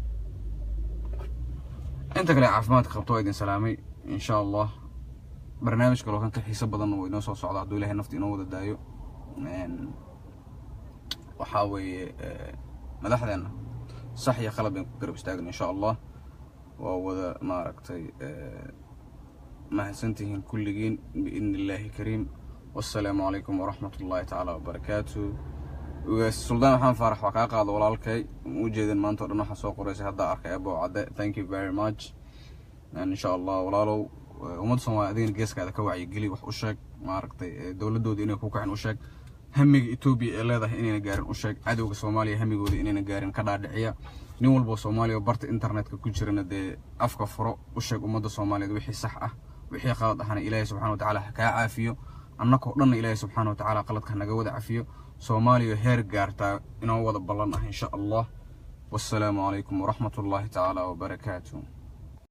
Inta kale caafimaadka qabto waa idin salaamay. Insha Allah barnaamij kaloo kan ka xiiso badanna wuu inoo soo socda, hadduu Ilaahay nafta inoo wada daayo. Waxaa weeye, madaxdeena sax iyo khalad bayn ku garab istaagna insha Allah. Waa wada maaragtay mahadsantihiin kulligiin biidni Illaahi kariim. Wassalaamu calaykum waraxmat ullaahi tacaala wabarakaatu. Suldaan Maxamed Faarax, waa kaa qaado walaalkay. Ma ujeedin maanta o dhan waxaa soo qoraysay, haddaa arkay abo cadde. Thank you very much. Insha Allah walaalow, ummadda Soomaaliya adigana geeskaada ka wacyigeli, wax u sheeg, maaragtay dowladooda inay ku kacin u sheeg, hamiga Etoobiya ee leedahay inayna gaarin u sheeg, cadowga Soomaaliya hamigooda inayna gaarin ka dhaadhiciya. Nin walbo Soomaaliya oo barta internetka ku jirana dee afka furo, u sheeg ummadda Soomaaliyeed wixii sax ah, wixii qalad ahna Ilaahay subxana watacaala ha kaa caafiyo. Annakoo dhanna Ilaahay subxaana watacaala qaladka hanaga wada cafiyo. Soomaaliya heer gaartaa inoo wada ballan ah insha Allah. Wassalaamu calaykum waraxmat ullaahi tacaala wabarakaatu.